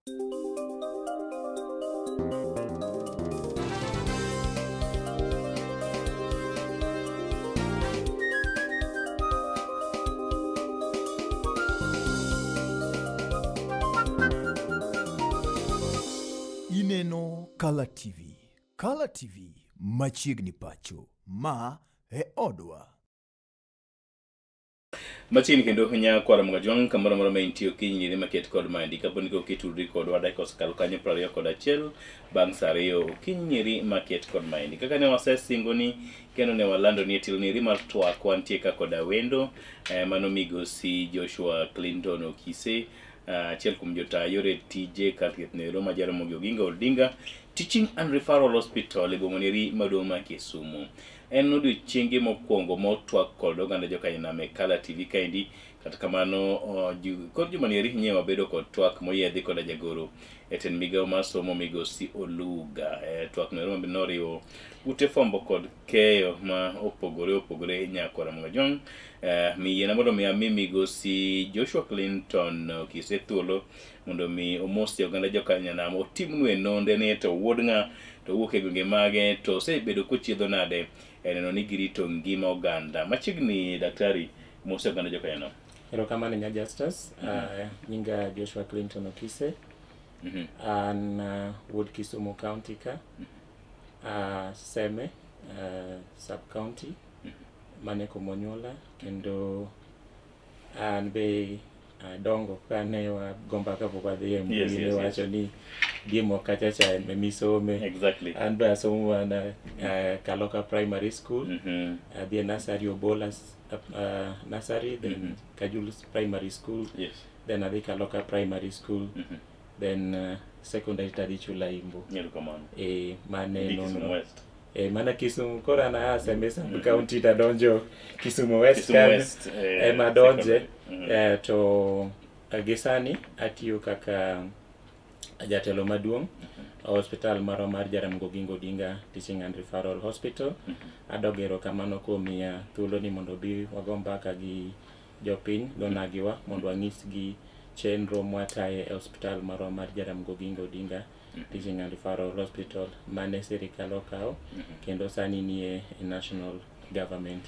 Ineno Kala TV. Kala TV machiegni pacho. Ma e odwa. Machiegni kendo nya kwaro mga jwang' kamoro amora ma intie okinyi nyiri maket kod maendi kapo ni ok itudri kodwa dakika osekalo kanyo 21 bang' saa 2 okinyi nyiri maket kod maendi kaka ne wasesingo ni kendo ne walando ni e tilo niri mar twak wantie ka koda wendo mano migosi Joshua Clinton Okise, achiel kuom jota yore tije kar thieth noero ma Jaramogi Oginga Odinga Teaching and Referral Hospital e boma neri maduong' ma Kisumu. En odiochienge mokwongo motwak kod oganda jokanyanam e Kala TV kaendi. Kata kamano, kor juma nieri nye wabedo kod twak moyiedhi koda jagoro e tend migawo mar somo migosi Oluga. Twak noero mabe noriwo ute fwambo kod keyo ma opogore opogore nyakwara Mugajwang'. Miyiena mondo mi ami migosi Joshua Clinton Okise thuolo mondo mi omosi oganda jokanyanam, otimnue nonde ni to wuod ng'a, to owuok e gwenge mage, to osebedo kochiedho nade e neno ni girito ngima oganda. Machiegni daktari, mosi oganda jokanyanam. Erokamano nya Justus. Nyinga Joshua Clinton Okise. An wuod Kisumu County ka. Seme sub county mane kumonyuola kendo an be adongo kane wago mbaka kapok wadhi e mbui niwacho ni diemo kacha cha emisome. An be asomo mana Kaloka Primary School. Adhi e nursery Obola nursery, then Kajulu Primary School. Then adhi Kaloka Primary School. Then secondary tadhi Chula Imbo. Erokamano. Mane Idhi Kisumu nonro. West. Mana Kisumu koro an aa Seme sub county tadonjo Kisumu West Kisumu kanyo. West, Ema donje. secondary. To gi sani atiyo kaka jatelo maduong' hospital marwa mar Jaramogi Oginga Odinga Teaching and Referral Hospital. Adogo erokamano kuom miya thuolo ni mondo obi wago mbaka gi jopiny gonagiwa mondo wanyisgi chenro mwataye e hospital marwa mar Jaramogi Oginga Odinga Teaching and Referral Hospital mane sirikal okawo kendo sani nie e national government.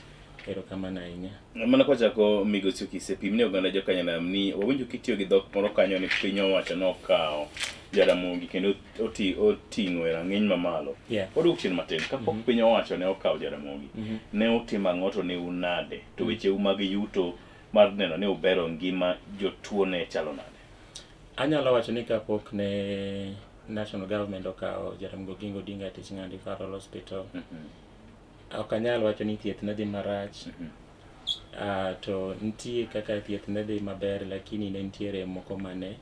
Erokamano ahinya. Mana kwachako migosi Okise, pim ne oganda jokanyanam ni wawinjo kitiyo gi dhok moro kanyo ni piny owacho nokawo Jaramogi kendo oting'o e rang'iny mamalo. Waduok chien matin, kapok piny owacho ne okawo Jaramogi, ne utimo ang'o to ne unade? To wecheu mag yuto mar neno ni ubero ngima jotuo ne chalo nade? Anyalo wacho ni kapok ne national government okawo Jaramogi Oginga Odinga Teaching and Referral Hospital, ok anyal wacho ni thieth ne dhi marach. To nitie kaka thieth ne dhi maber, lakini ne nitiere moko mane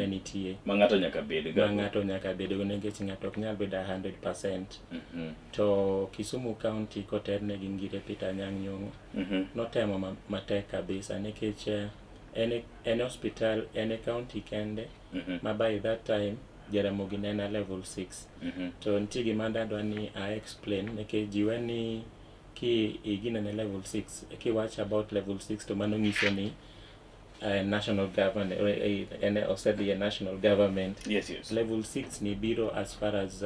nitie ma ng'ato nyaka bed ma ng'ato nyaka bedgo nikech ng'ato ok nyal bedo 100%. To Kisumu County koterne gi Ngire Peter Anyang' Nyong'o notemo matek kabisa nikech en hospital, en e county kende ma by that time Jaramogi ne en a level 6. To nitie gima adwa ni a explain nikech ji we ni ki iginene level 6, kiwacho about level 6 to mano nyiso ni national government, en osedhi e national government. Level 6 ni biro as far as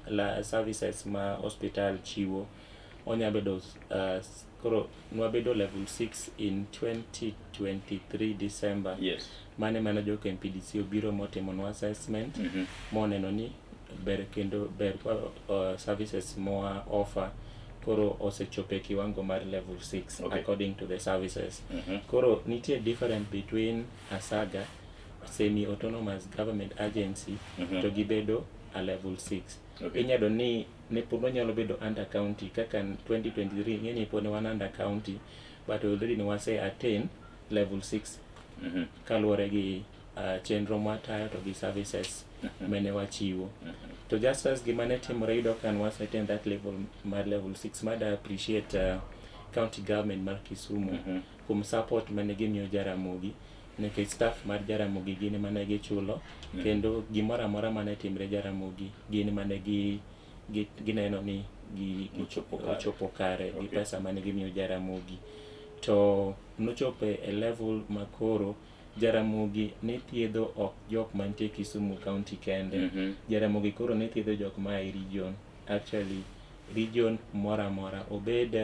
la services ma hospital chiwo onya bedo koro nwabedo level 6 in 2023 December. Mane mana jo KMPDC obiro motimonwa assessment moneno ni ber kendo ber kwa services moa offer koro osechopo e kiwango mar level 6 according to the services. Koro nitie difference between ASAGA, semi autonomous government agency, to gibedo a level 6. Inyalo ni ne pod wanyalo bedo under county kaka 2023 ing'e ni pod ne wan under county but already ne wase attain level 6 kaluwore gi chenro mwatayo to gi services mane wachiwo. To just as gima ne timore yudo ka ne wase attain that level mar level 6, mada appreciate county government mar Kisumu kuom support mane gimiyo Jaramogi nikech staff mar Jaramogi gin mane gichulo kendo gimoro amora mane timre Jaramogi gin mane gineno ni Ochopo kare. ochopo kare gi pesa mane gimiyo Jaramogi. To nochopo e level makoro Jaramogi ne thiedho ok jok mantie Kisumu County kende. Jaramogi koro ne thiedho jok ma e region. Actually, region moro amora obed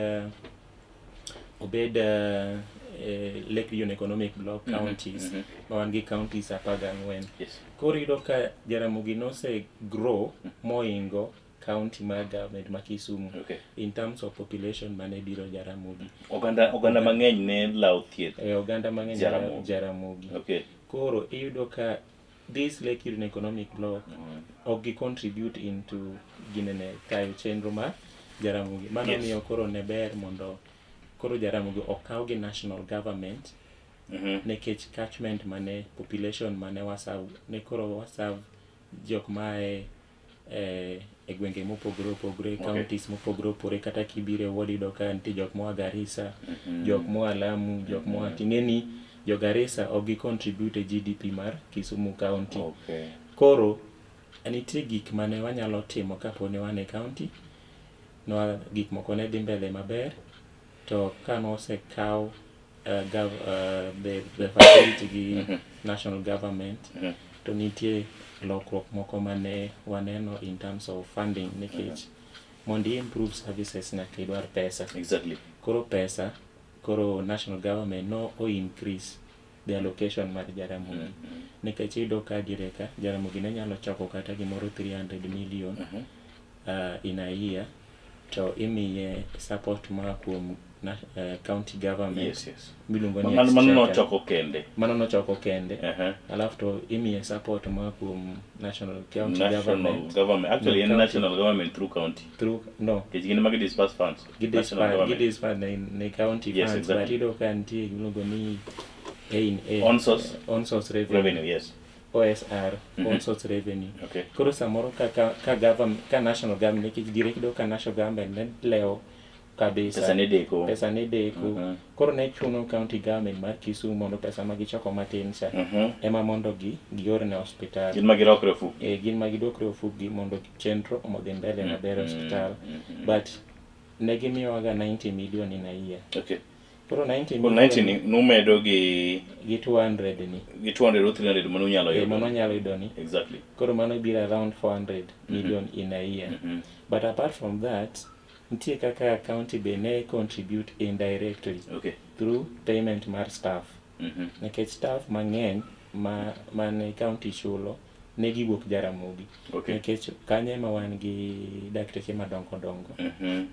Lake Region Economic Block counties ma wan gi counties 14. Koro iyudo ka Jaramogi nose grow moingo county mar government ma Kisumu in terms of population mane biro Jaramogi. Oganda mang'eny ne lawo thieth. E oganda mang'eny Jaramogi. Jaramogi. Koro iyudo ka this Lake Region Economic Block ok gi contribute into ginene tayo chenro mar Jaramogi. Mano miyo koro ne ber mondo koro Jaramogi okaw gi national government nikech catchment mane population mane waserve ne koro waserve jok mae e gwenge mopogore opogore, counties mopogore opogore. Kata kibiro e ward, iyudo ka nitie jok moa Garissa, jok moa Lamu, jok moa ting'e ni jo Garissa ok gi contribute e GDP mar Kisumu County. Koro nitie gik mane wanyalo timo kapo ni wan e county nwa gik moko ne dhi mbele maber, to ka nosekaw the facility gi national government, to nitie lokruok moko mane waneno in terms of funding, nikech mondo i improve services nyaka idwar pesa. Koro pesa, koro national government no o increase the allocation mar Jaramogi, nikech iyudo ka diere ka Jaramogi ne nyalo choko kata gimoro 300 million in a year, to imiye support moa kuom county government miluongo ni Mano exchequer. Nochoko kende. Mano nochoko kende. Alafu to imiye support moa kuom national county National government. government. Actually, No, en county. national government through county. Through, no. Nikech gin ema gi disperse funds. Gi National disperse, gi government. disperse ne county funds, but iyudo ka nitie gimiluongo ni A in A On source. On source revenue. Revenue, yes. OSR, on source revenue. Koro samoro ka national government, nikech diere iyudo ka national government ne lewo kabisa. Pesa ne deko. Pesa ne deko. Koro ne chuno county government mar Kisumu mondo pesa ma gichoko matin cha ema mondo gi gior ne hospital. Gin ma girokre ofuko. E, gin ma gidwokre ofukgi mondo chenro odhi mbele maber e hospital, but ne gimiyowaga 90 million in a year. Koro 90 Koro million 90 ni numedo gi gi 200 ni gi 200 or 300 mane unyalo yudo. Mano nyalo yudo ni. Koro mano biro around 400 million in a year. But apart from that, nitie kaka county be ne contribute indirectly through payment mar staff, nikech staff mang'eny ma mane county chulo ne giwuok Jaramogi, nikech kanyo ema wan gi dakteche madongo dongo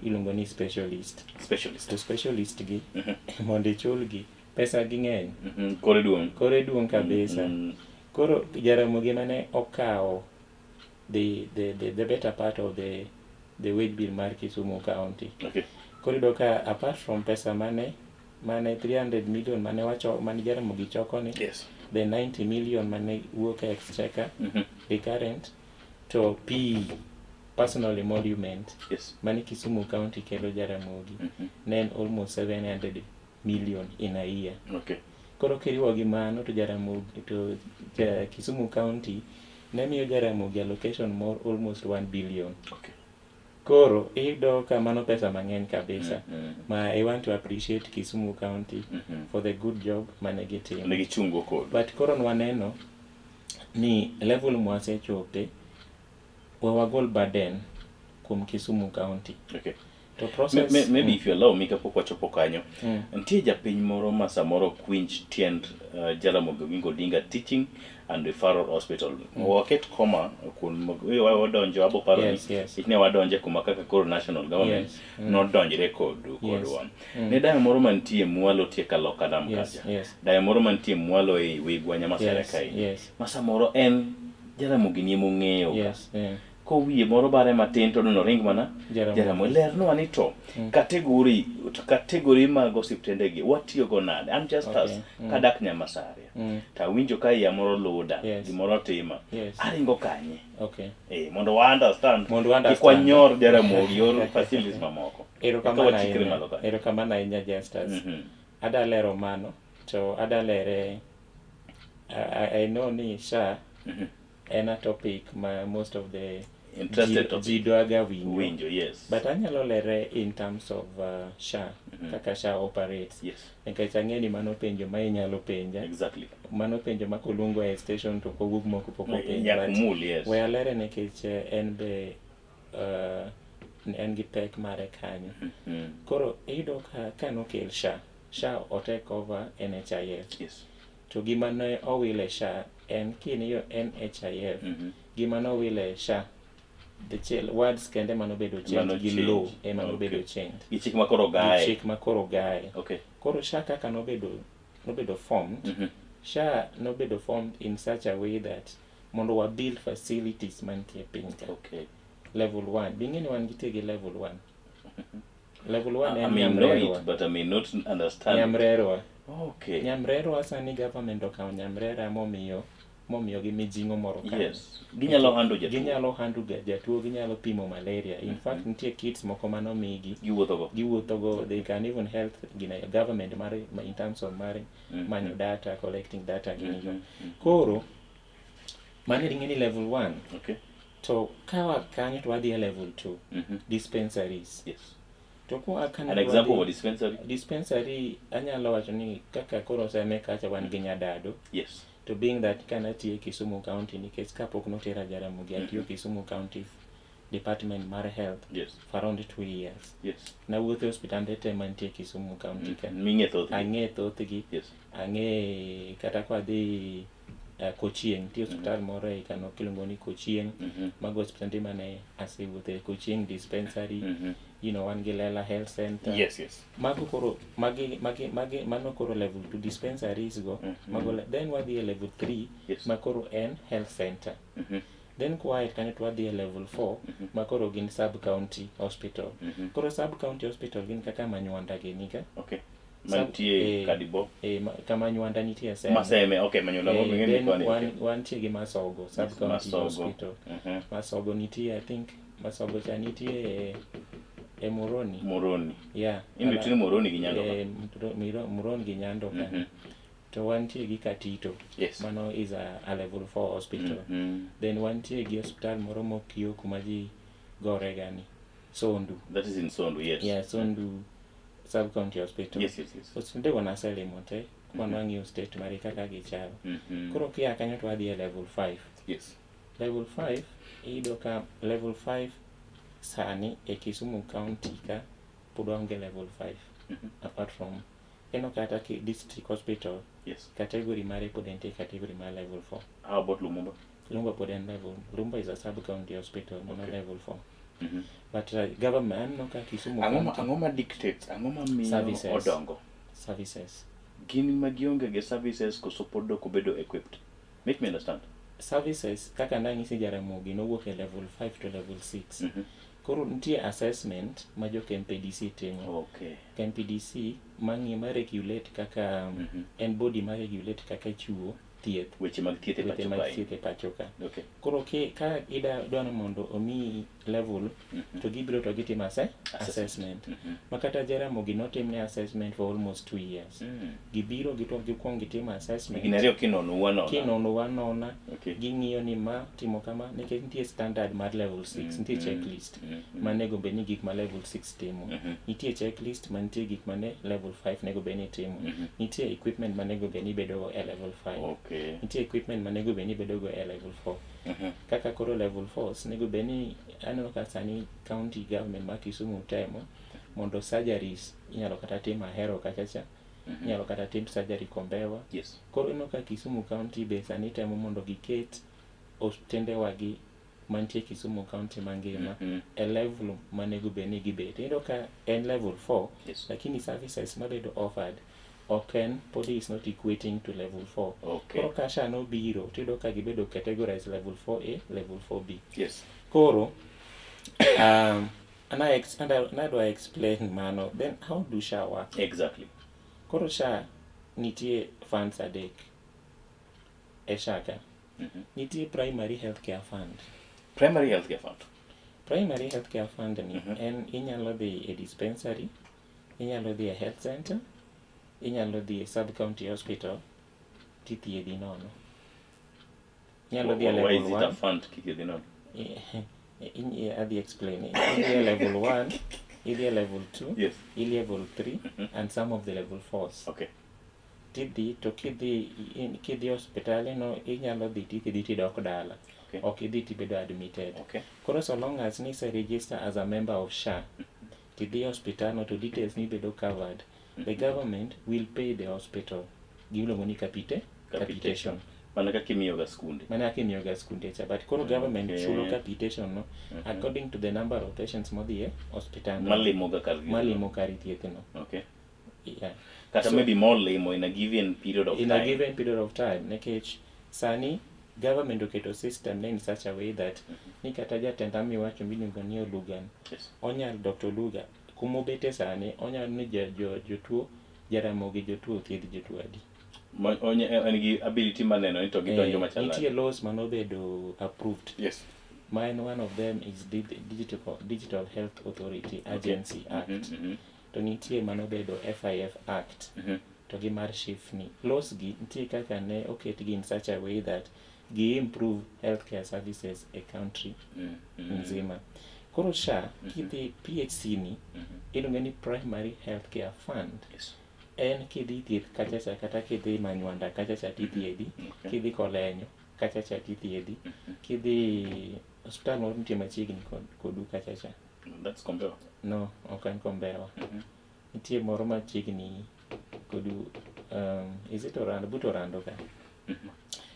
iluongo ni specialist. Specialist. To specialist gi, mondo ichulgi pesa gi ng'eny. Kore duong'. Kore duong' kabisa. Koro Jaramogi mane okawo the better part of the wage bill mar Kisumu County. Koro iyudo ka apart from pesa mane 300 million mane wacho mane Jaramogi choko ni, the 90 million mane wuok e exchequer recurrent, to P personal emolument mane Kisumu County kelo Jaramogi ne en almost 700 million in a year. Koro kiriwo gi mano to Jaramogi to ja Kisumu County ne miyo Jaramogi allocation more almost 1 billion. Koro iyudo ka mano pesa mang'eny kabisa ma I want to appreciate Kisumu County for the good job mane gitimo. Ne gichungo kod. But koro nwaneno ni level mwasechope, we wagol burden kuom Kisumu County. To process Maybe if you allow me, kapok wachopo kanyo, nitie japiny moro ma samoro ok winj tiend Jaramogi Oginga Odinga Teaching and Referral Hospital. Waket koma kuom wadonjo abo paro ni ne wadonje kuma kaka koro national government nodonjre kodwa. Ne dayo moro mantie mwalo tie kaloka nam kacha. Dayo moro mantie mwalo ei Wigwa Nyamasere kae. Ma samoro en Jaramogi ni emong'eyo. Kowiye moro bare matin to noring mana Jaramogi. Jaramogi. Lernwa ni to category mag osiptendegi watiyogo nade? An just as kadak Nyamasaria to awinjo ka iya moro luda, gimoro tima, aringo kanye? Eh, mondo wa understand, Mondo wa kik understand. wanyor Jaramogi yor facilities mamoko. Eka Erokamano wachikre ahinya. malo kanyo. Erokamano ahinya, Justus. Ada lero mano to ada lere I know ni SHA en a topic ma most of the Interested topic. Ji dwaga winjo. Winjo, yes. But anyalo lere in terms of SHA, kaka SHA operates. Nikech ang'e ni mano penjo ma inyalo penja. Mano penjo ma koluongo e station to kowuok moko pok openj. Nyaka But umul, yes. We alere nikech en be en gi pek mare kanyo. Koro iyudo ka nokel SHA, SHA o take over NHIF. To gima ne owile SHA en king'iyo NHIF, gima nowile SHA, the words kende manobedo change Mano gi change. law ema nobedo change. Gi chik ma koro Gi gaye. chik ma koro gaye. Koro SHA kaka nobedo formed, SHA nobedo formed in such a way that mondo wa build facilities mantie piny ka. Level 1. Bing'e ni wan gi level 1. Level 1 I en may know Nyamrerwa. it, but I may not understand. Nyamrerwa. Nyamrerwa sani government okawo Nyamrera momiyo gi mijing'o moro kanyo. Yes. Ginyalo hando jatuo. Ginyalo hando jatuo, ginyalo pimo malaria. In fact, nitie kits moko manomigi. Giwuothogo. Giwuothogo. They can even help gina government mar, in terms of mar manyo data, collecting data gini go. Koro, mano ing'e ni level 1. To kawa kanyo to wadhi e level 2. Dispensaries. To kwa kanyo An to example wadhi of a dispensary? Dispensary anyalo wacho ni kaka koro Seme kacha wan gi Nyadado. To being that kana tiyo Kisumu County nikech kapok notera Jaramogi atiyo Kisumu County Department mar Health for around 2 years. Nawuotho e osiptande te mantie Kisumu County ka. Ming'e thothgi. Ang'e thothgi. Ang'e kata kwadhi Kochieng', nitie osiptal moro ei kano kiluongo ni Kochieng'. Mago osiptande mane asewuothe Kochieng dispensary. Wan gi Lela Health Center. Yes, yes. Mago koro, magi, magi, magi, mano koro level 2 dispensaries go. Mago then wadhi e level 3, ma koro en health center. Then koa e kanyo to wadhi e level 4, ma koro gin sub county hospital. Koro sub county hospital gin kaka Manywanda gini ka. Mantie Kadibo. Kama Manywanda nitie Seme. Maseme, okay, Manywanda moro ng'eni Then koni, okay. wantie gi Masogo, sub Yes, county Masogo. hospital. Masogo nitie, I think Masogo cha nitie e Moroni. Moroni. Yeah. In between Moroni gi Nyando ka. Moroni gi Nyando ka. To wantie gi Katito. Mano is a level 4 hospital. Then wantie gi hospital moro mokiewo kuma ji gore gani. Sondu. That is in Sondu, yes. Yeah, Sondu sub county hospital. Yes, yes, yes. Osiptende go naselimo te, kwa nwang'iyo state mare kaka gichalo. Koro kia kanyo to wadhi e level 5. Level 5, iyudo ka level 5 sani e Kisumu County ka pod waonge level 5. Apart from eno kata ki district hospital, category mare pod entie category mar level 4. How about Lumumba? Lumumba pod en level, Lumumba is a sub county hospital, mano level 4. But government aneno ka Kisumu County Ang'o ma dictates, ang'o ma miyo Services. odongo? Services. Gin ma gionge gi services koso pod ok obedo equipped? Make me understand. Services kaka nang'isi Jaramogi nowuok e level 5 to level 6. Koro nitie assessment ma jo KMPDC timo. KMPDC mang'iyo ma regulate kaka, en body ma regulate kaka chiwo thieth. Weche mag thieth e Weche pacho mag kae. thieth e pacho ka. Koro ka idwa ni mondo omiyi level, to gibiro to gitimo assessment. Ma kata Jaramogi notimne assessment for almost 2 years. Gibiro gikuong gitimo assessment. Gin ariyo kinono wanona. Kinono wanona. Ging'iyo ni ma timo kama, nikech nitie standard mar level 6, nitie checklist ma nego bed ni gik ma level 6 timo. Nitie checklist ma nitie gik ma ne level 5 nego bed ni timo. Nitie equipment ma nego bed ni bedogo e level 5. Nitie equipment ma nego bed ni bedogo e level 4. Kaka koro level 4 nego bed ni aneno ka sani county government ma Kisumu temo mondo surgeries inyalo kata tim Ahero kacha cha. Inyalo kata tim surgery Kombewa. Koro ineno ka Kisumu County be sani temo mondo giket osiptendewagi mantie Kisumu County mangima e level manego bed ni gibet. Iyudo ka en level 4, lakini services mabedo offered ok en, pod is not equating to level 4. Koro ka SHA nobiro, tiyudo ka gibedo categorized level 4A, level 4B. Koro, and I explain mano, then how do SHA work? Koro SHA nitie funds adek e SHA ka. Nitie primary healthcare fund. Primary healthcare fund. Primary healthcare fund ni en inyalo dhi e dispensary, inyalo dhi e health center, inyalo dhi e sub county hospital tithiedhi nono. Inyalo dhi e Why level is it a 1. fund kithiedhi nono? Adhi explain. Idhi e level 1, idhi e level 2, i level 3 and some of the level 4s. Tidhi to kidhi hospital no inyalo dhi tithiedhi tidok dala. Ok idhi tibedo admitted. Koro so long as ni ise register as a member of SHA, tidhi hospital no to details ni bedo covered. The government will pay the hospital. Gimiluongo ni capitation. Mana kaka imiyoga skunde. Mana kaka imiyoga skunde cha. But koro government chulo capitation no according to the number of patients modhi e hospital no. Malimo ga kar thieth. Malimo kar thieth no. Yeah. Kata So- maybe molimo in a given period of in time. a given period of time, nikech sani government oketo system ne in such a way that ni kata jatend miwacho miluongo ni Olugan, onyal Dr. Oluga kumobete sani onyalo ni jotuo Jaramogi jotuo thiedh jotuo adi. En gi ability mar neno ni to gidonjo machal Nitie nade. laws manobedo approved. Mine, one of them is the Digital Health Authority Agency Act. To nitie manobedo FIF Act. To gi mar SHIF ni. Laws gi nitie kaka ne oketgi in such a way that gi improve healthcare services e country nzima. Koro SHA, kidhi PHC ni, iluonge ni Primary Healthcare Fund. En kidhi thieth kachacha kata kidhi Manywanda kachacha tithiedhi, kidhi Kolenyo kachacha tithiedhi, kidhi osiptal moro nitie machiegni kodu kachacha. That's Kombewa. No, ok en Kombewa. Nitie moro machiegni kodu, is it Orando? But Orando ka.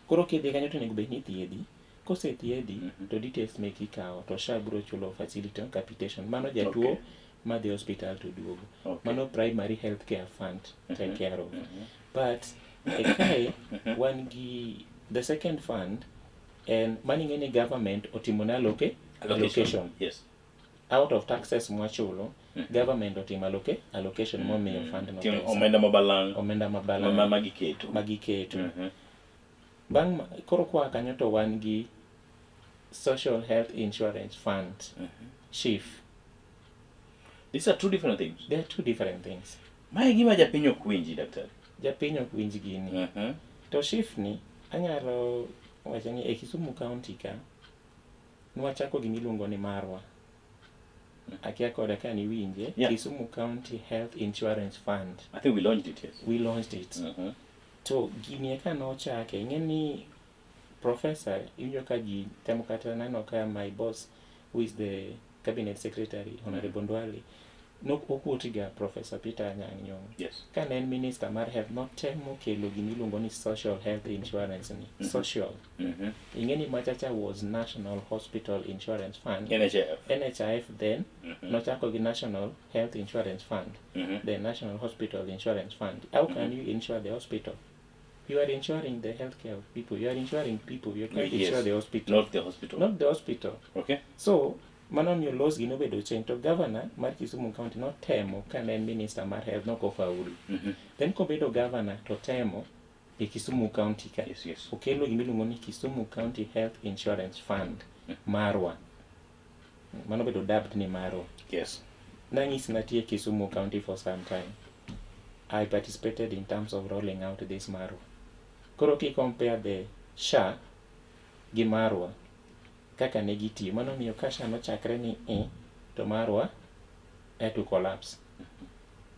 Koro kidhi kanyo to onego bed ni ithiedhi. Kosethiedhi, to details meki ikawo to SHA biro chulo facility capitation. Mano jatuo madhi hospital to duogo. Mano Primary Healthcare Fund take care of. But e kae wan gi the second fund, en mano ing'e ni government otimo ne allocation. Out of taxes mwachulo, government otimo allocation momiyo fund no Timo pesa. Omenda mabalang'. Omenda mabalang'. Ma giketo. Magiketo. Bang' koro kwa kanyo to wan gi Social Health Insurance Fund, SHIF. These are two different things. They are two different things. Mae gima japiny ok winji, daktari. Japiny ok winj gini. To SHIF ni anyalo wacho ni e Kisumu County ka nwachako gimiluongo ni Marwa. Akia koda ka niwinje. Kisumu County Health Insurance Fund. I think we launched it, yes. We launched it. To gini eka nochake, ing'e ni professor, iwinjo ka ji temo kata neno ka my boss, who is the cabinet secretary, Honorable Ndwale, okuotiga Professor Peter Anyang' Nyong'o. Ka ne en minister mar health, notemo kelo gimiluongo ni social health insurance ni. Social. Ing'e ni machacha was National Hospital Insurance Fund. NHIF. NHIF then, nochako gi National Health Insurance Fund. The National Hospital Insurance Fund. How can you insure the hospital? You are insuring the healthcare of people. You are insuring people. You can't insure the hospital. Not the hospital. Not the hospital. So, mano miyo laws gi nobedo change. To governor mar Kisumu County notemo ka ne en minister mar health nokofaulu. Then kobedo governor to temo e Kisumu County ka. Okelo gimiluongo ni Kisumu County Health Insurance Fund, Marwa. Mano bedo dubbed ni Marwa. Nang'isi natie Kisumu County for some time. I participated in terms of rolling out this Marwa. Koro ki compare the SHA gi Marwa kaka ne gitiyo, mano miyo ka SHA nochakre ni to Marwa had to collapse.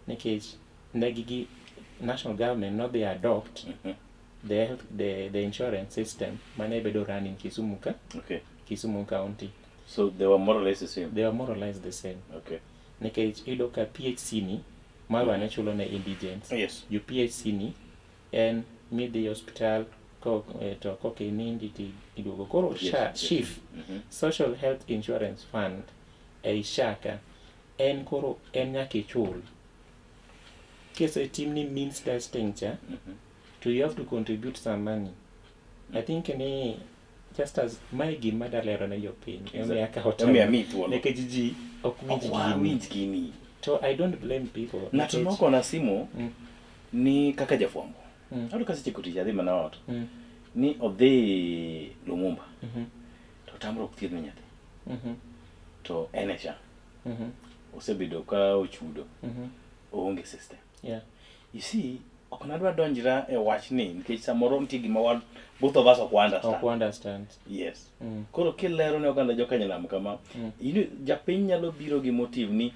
Nikech ne gigi national government nodhi adopt the health, the insurance system mane bedo run in Kisumu ka. Kisumu County. So they were more or less the same. They were more or less the same. Nikech iyudo ka PHC ni Marwa ne chulo ne indigents. Jo PHC ni en midhi hospital to kok inindi ti iduogo. Koro SHA, SHIF, Social Health Insurance Fund, ei SHA ka, en koro en nyaka ichul. Kisetimni means testing cha, to you have to contribute some money. I think ni just as mae gima dalero ne jopiny, emomiyo akawo Emomiyo time. amiyi thuolo. Nikech ji ok winj Ok gini. wawinj gini. To I don't blame people. Ng'ato nikech nokona simu ni kaka jafwambo. Ayudo ka setieko tich adhi mana ot. Ni odhi Lumumba. To tamruok thiedho nyathi. To en e SHA. Osebedo ka ochudo. Oonge system. You see, Ok nadwa donjra e wachni nikech samoro nitie gima wan both of us ok understand. Ok understand. Yes. Koro kilero ne oganda joka Nyalam kama, japiny nyalo biro gi motive ni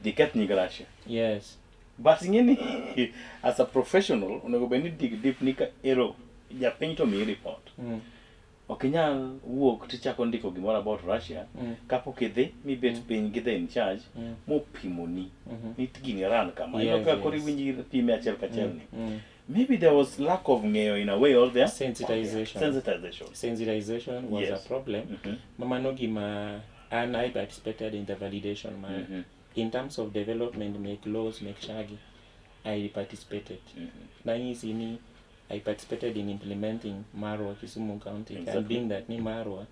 dhi keth nying Russia. Yes. But ing'e ni as a professional onego bed ni dig deep ni ka ero japiny to miyi report. Ok inyal wuok tichako ndiko gimoro about Russia kapok idhi mibet piny gi the in charge mopimoni ni gini ran kama. Iyudo ka koro iwinji pime achiel kachiel ni. Maybe there was lack of ng'eyo in a way or there. Sensitization. Sensitization. Sensitization was a problem. Mano gima an I participated in the validation mar in terms of development make laws make shagi I participated. Nanyisi ni I participated in implementing Marwa Kisumu County. And being that ni Marwa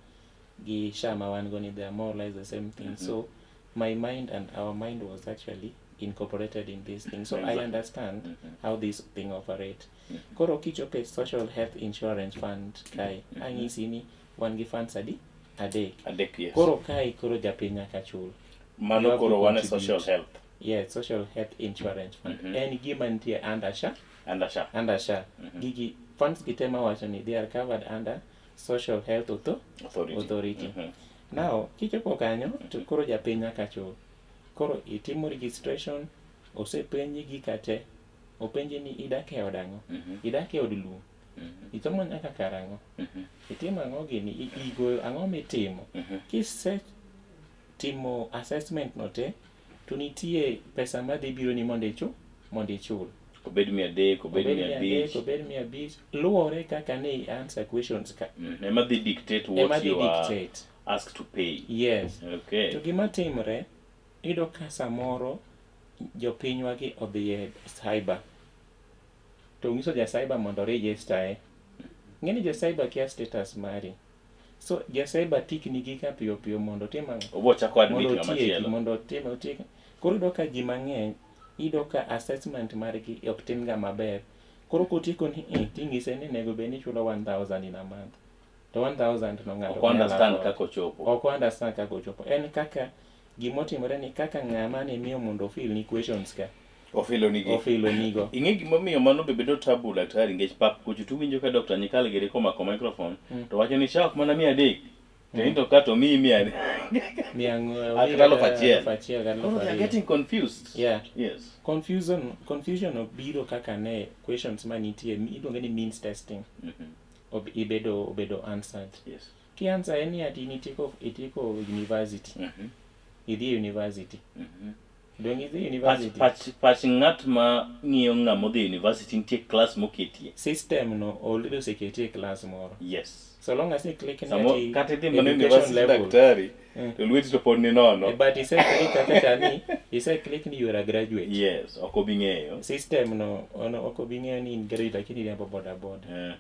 gi SHA ma wan go ni they are more or less the same thing. So my mind and our mind was actually incorporated in this thing. So I understand how this thing operate. Koro kichopo e social health insurance fund kae, anyisi ni wan gi funds adi? Adek. Adek, yes. Koro kae koro japiny nyaka chul. Mano You have to koro wan e contribute. social health. Yeah, social health insurance fund. En gima nitie under SHA. Under SHA. Under SHA. Gigi funds gi te mawacho ni they are covered under Social Health Authority. Authority. Now, kichopo kanyo to koro japiny nyaka chul. Koro itimo registration, osepenji gika te. Openji ni idak e od ang'o? Idak e od lum. Isomo nyaka karang'o? Itimo ang'o gini? Igoyo ang'o mitimo? Kise timo assessment no te, to nitie pesa madhi biro ni mondo ichul, mondo ichul. Obed 300, obed 500. Obed 500, luwore kaka ne i answer questions ka. Ema dhi dictate what Ema dhi you are dictate. asked to pay. Yes. Okay. To gima timre, iyudo ka samoro jopinywa gi odhi e cyber. To nyiso ja cyber mondo register e. Ng'eni ja cyber kia status mari. So ja cyber tik nigi ka piyo piyo mondo otim ang'o? Obo chako admit Mondo ng'ama otieki, chielo. mondo otim, otiek. Koro iyudo ka ji mang'eny, iyudo ka assessment margi ok tim ga maber. Koro kotieko ni ting'ise ni onego bed ni ichulo 1000 in a month. To 1000 no ng'ato Ok ok nyal understand afford. kaka ochopo. Ok understand kaka ochopo. En kaka gimotimore ni kaka ng'ama ne miyo mondo ofill ni questions ka. Ofilo nigi. Ofilo nigo. Ing'e gimomiyo mano be bedo tabu daktari nikech pap kucho tuwinjo ka Dr. Nyikal giri komako microphone to wacho ni SHA ok mana 300. To in to ka to miyi mia Mia ang'wen, Kata aluf achiel. aluf achiel, kata aluf Koro they are ariyo. getting confused. Yeah. Yes. Confusion obiro kaka ne questions manitie, iluonge ni means testing. Ibedo answered. Yes. Ki answer en ni ati itieko university. Idhi e university. Dong idhi university. Pach ng'at ma ng'iyo ng'ama odhi e university nitie class moketie. System no already oseketie e class moro. Yes. So long as i click ni Samo ati kata idhi mana education university level. daktari to lweti to pod ni nono. But ise click kata chani, ise click ni you are a graduate. Yes, ok obi ng'eyo. System no ono ok obi ng'eyo ni in graduate lakini iriembo boda boda.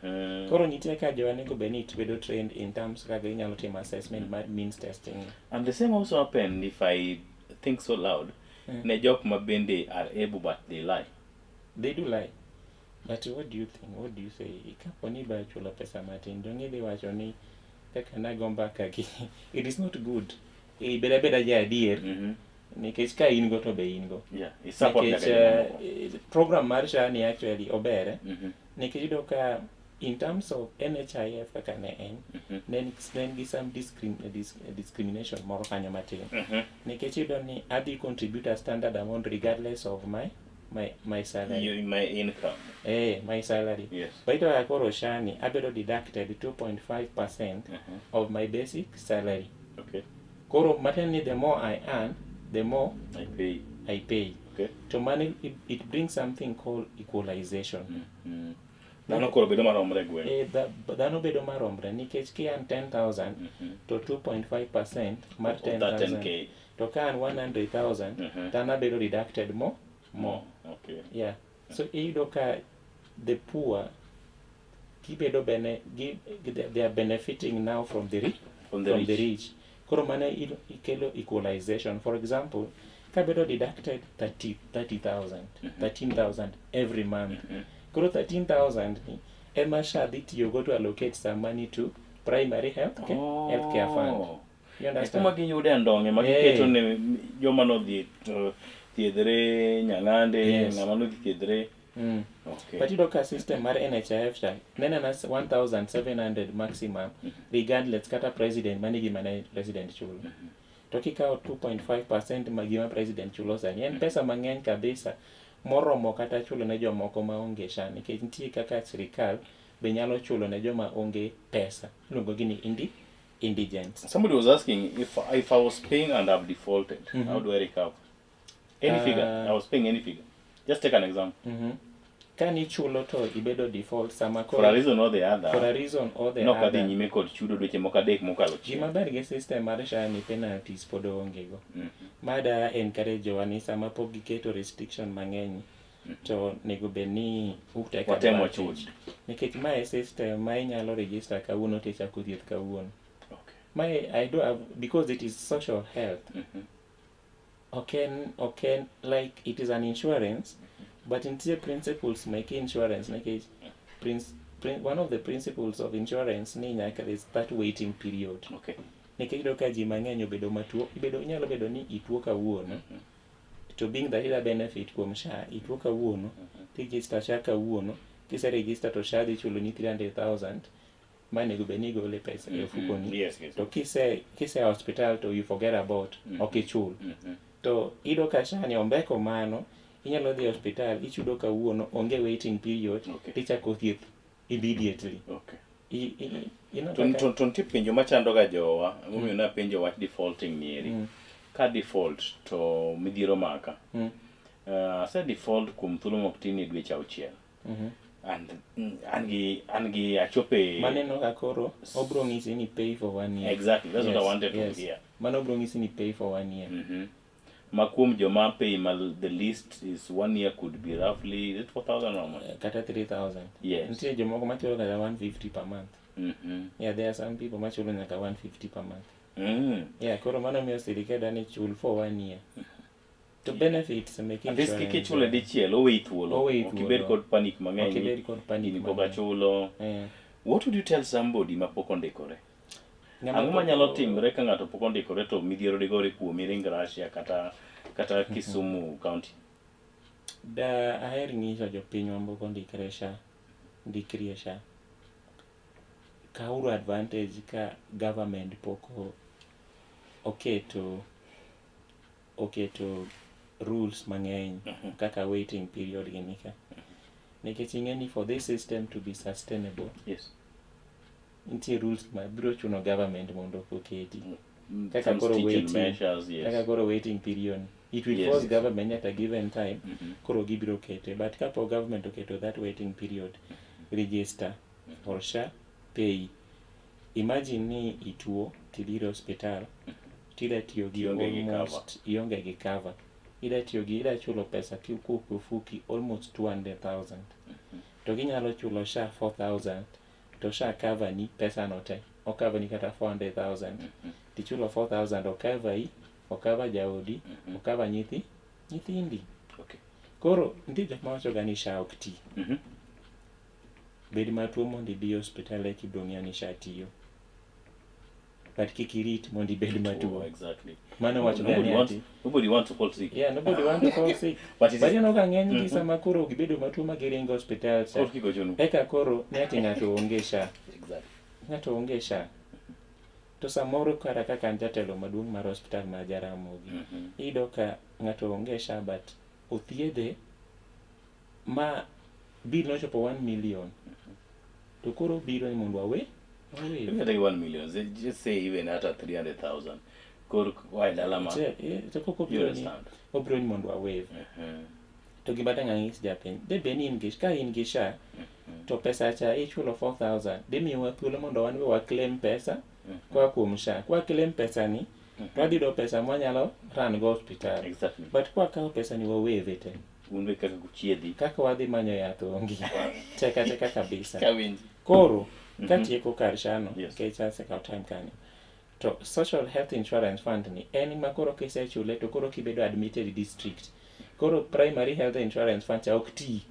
Koro nitie ka jowa onego bed ni bedo trained in terms kaka inyalo timo assessment mar means testing. And the same also happened if I think so loud. Ne jok ma bende are able but they lie. They do lie. But what do you think? What do you say? Kapo ni ba chulo pesa matin, dong idhi wacho ni kaka nago mbaka gi. It is not good. Ibed abeda ja adier. Nikech ka in go to be in go. Yeah, i support Nikech, nyaka jomamoko. program mar SHA ni actually ober. Nikech iyudo ka in terms of NHIF kaka ne en, ne en gi some discrimination moro kanyo matin. Nikech iyudo ni adhi contribute a standard amount regardless of my salary. You, my income. My salary. Yes. But iyudo ka koro SHA ni abedo deducted 2.5% of my basic salary. Okay. Koro matiende ni the more I earn, the more I pay. I pay. Okay. To money, it brings something called equalization. Dhano koro bedo maromre e gweng'. Dhano bedo maromre nikech ki earn 10,000 to 2.5% mar Of that 10,000. 10K. To ka earn 100,000, to an abedo deducted more. More. Okay. Yeah. So iyudo ka the poor gibedo bene, gi, they are benefiting now from the From the from the rich. rich. Koro mano ikelo equalization. For example, kabedo deducted 30,000, 13,000 every month. Koro 13,000 ni ema SHA dhi tiyogo to allocate some money to primary health care fund. You understand? Kuma giyude andong'e ma giketo ne joma nodhi thiedhre Nyang'ande, ng'ama nodhi thiedhre. Okay. But iyudo ka system mar NHIF cha neno ana 1700 maximum regardless kata president mani gima ne president chulo. To kikawo 2.5% ma gima president chulo sani en pesa mang'eny kabisa moromo kata chulo ne jomoko maonge SHA nikech nitie kaka sirikal be nyalo chulo ne joma onge pesa iluongo gi ni indigents. Somebody was asking if I was paying and I've defaulted, how do I recover? Any figure. I was paying any figure. Just take an example. Ka nichulo to ibedo default sama For a reason or the other. For a reason or the nok adhi other. nyime kod chudo dweche moko adek mokalo chien. Gima ber gi system mar SHA ni penalties pod onge go. Mada encourage jowa ni sama pok giketo restriction mang'eny to nego bed ni utake Watemo advantage. chud. Nikech mae system ma inyalo register kawuono to ichako thieth kawuono. Okay. Mae I do have, because it is social health. Ok en like it is an insurance but nitie principles mek insurance nikech one of the principles of insurance ni nyaka there's that waiting period. Nikech iyudo ka ji mang'eny obedo matuo, ibedo inyalo bedo ni ituo kawuono to being that ida benefit kuom SHA ituo kawuono ti register SHA kawuono kise register to SHA dhi chulo ni 300,000 ma onego bed ni igole pesa e ofukoni to kise hospital to you forget about ok ichul to iyudo ka SHA ni ombeko mano inyalo dhi e hospital ichudo kawuono onge waiting period tichako thieth immediately. To nitie penjo machando ga jowa emomiyo napenjo wach defaulting ni eri. Ka default to midhiero maka. Ase default kuom thuolo mok tin e dweche auchiel. And an gi achope Maneno ka koro obro ng'isi ni pay for one year. Exactly, that's what I wanted to hear. Mano obro ng'isi ni pay for one year. Ma kuom joma pay ma the least is one year could be roughly, is it 4,000 or more? Kata 3000. Nitie jomoko machulo kata 150 per month. Yeah, there are some people machulo nyaka 150 per month. Yeah, koro mano miyo sirikal dwa ni chul for one year. To benefits mek At least insurance. kik ichule dichiel, oweyi thuolo. Oweyi Ok ibed thuolo. kod panic mang'eny. Ok ibed kod panic Gini pok mang'eny. achulo. What would you tell somebody ma pok ondikore? Ng'ama Ang'o pok manyalo timre ka ng'ato pok ondikore to midhiero digore kuomi ring Russia kata Kisumu County? Da aher ng'iso jopinywa mapok ondikre SHA, ndikri e SHA. Kawuru advantage ka government pok oketo rules mang'eny kaka waiting period gini ka. Nikech ing'e ni for this system to be sustainable, nitie rules ma biro chuno government mondo oketi. Kaka Some koro stringent waiting, measures, yes. kaka koro waiting period. It will force government at a given time, koro gibiro kete. But kapok government oketo that waiting period, register for SHA, pay. Imagine ni ituo tidhiro hospital, tida tiyo gi Ionge gi cover. almost ionge gi cover. Ida tiyo gi ida chulo pesa kikuok ofuki almost 200,000. To ginyalo chulo SHA 4,000 to SHA cover ni pesa no te. Ocover ni kata 400,000. Tichulo 4,000 ocover i, ocover jaodi, ocover nyithindi. Koro nitie jok mawacho ga ni SHA ok ti. Bed matuo mondo ibi e hospital eka ibiro ng'eyo ni SHA tiyo. But kik irit mondo ibed matuo. Mano wacho ga Nobody ni ati. Nobody wants to fall sick. Yeah, nobody want to fall sick. But it But is ineno ka ng'eny gi sama koro gibedo matuo ma giringo hospital cha. Koro kikochonu. Eka koro ni ati ng'ato onge SHA. Ng'ato onge SHA. To samoro kata kaka an jatelo maduong' mar hospital ma Jaramogi, iyudo ka ng'ato onge SHA but othiedhe ma bill nochopo 1 million. To koro biro ni mondo wawe. Wawe. Even take 1 million, just say even at 300,000. Koro wa dala ma. To koko You biro ni understand? obiro ni mondo wawaive. To gima dang' anyis japiny, de bed ni in gi ka in gi SHA to pesa cha ichulo 4,000 dhi miyowa thuolo mondo wan be wa claim pesa koa kuom SHA. Kwa claim pesa ni to wadhi yudo pesa mwanyalo run go hospital. But kwa kawo pesa ni wa waive te. Un be kaka kuchiedhi. Kaka wadhi manyo yath onge. Teka teka kabisa. Kawinji. Koro katieko kar SHA no, nikech asekawo time kanyo. To Social Health Insurance Fund ni en ma koro kisechule to koro kibedo admitted district. Koro Primary Health Insurance Fund cha ok ti.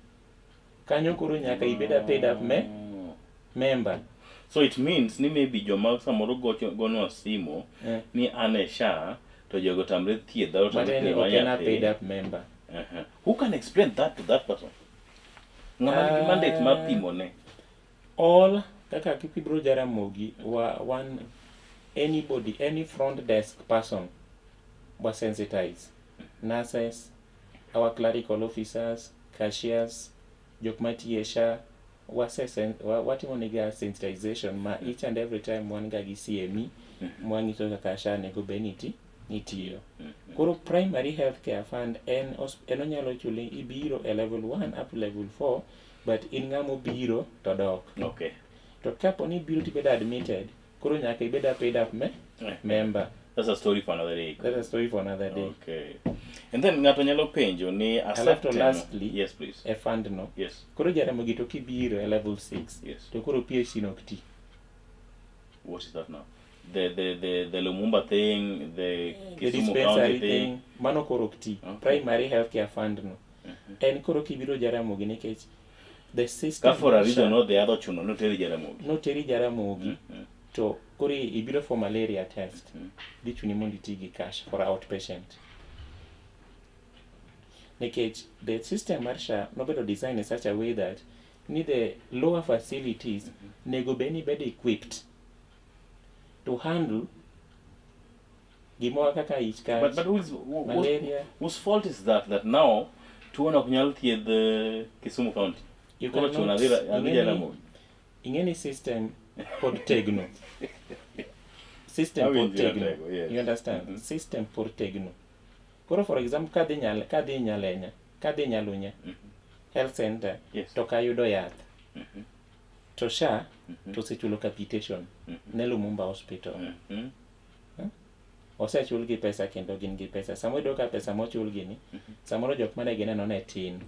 Kanyo koro nyaka ibed a paid up member. So it means ni maybe joma samoro gocho gonwa simo ni an e SHA to jogo tamre thiedha But otamre en thiedho ok en a nyathi. paid up member. Who can explain that to that person? Ng'ama nigi mandate mar pimo ne? All kaka kibiro Jaramogi wa wan anybody, any front desk person wa sensitize nurses, our clerical officers, cashiers, jok matiyo e SHA, watimo nega sensitization ma each and every time wan ga gi CME mwanyiso kaka SHA onego bed ni nitiyo. Koro primary health care fund en en onyalo chuli ibiro e level 1 up to level 4, but in ng'ama obiro to dok. To kapo ni ibiro tibedo admitted, koro nyaka ibed a paid up member. That's a story for another day. That's a story for another day. Okay. And then ng'ato nyalo penjo ni Alafu to lastly, Yes, please. e fund no. Koro Jaramogi to kibiro e level 6. To koro PHC no ok ti. What is that now? The Lumumba thing, the The Kisumu dispensary County thing. thing. Mano koro ok ti. Okay. Primary healthcare fund no. En koro kibiro Jaramogi nikech the system Ka for a mar reason SHA or the other chuno noteri Jaramogi. Noteri Jaramogi. To koro ibiro for malaria test. Dhi chuni mondo iti gi cash for outpatient. Nikech the system mar SHA nobedo designed in such a way that ni the lower facilities nego bed ni bedo equipped to handle gimoro kaka ich kach, But malaria. whose fault is that, that now tuo no ok nyal thiedh Kisumu County? You Koro chuno cannot adhi Jaramogi. Ing'eni system pod tegno. System pod Awinjo tegno. ratego, yes. You understand? System pod tegno. Koro for example, kadhi Nyalenya, kadhi Nyalunya, health center, to kayudo yath. To SHA, to osechulo capitation ne Lumumba Hospital. Osechul gi pesa kendo gin gi pesa. Samoro iyudo ka pesa mochul gi ni, samoro jok mane gineno ne tin.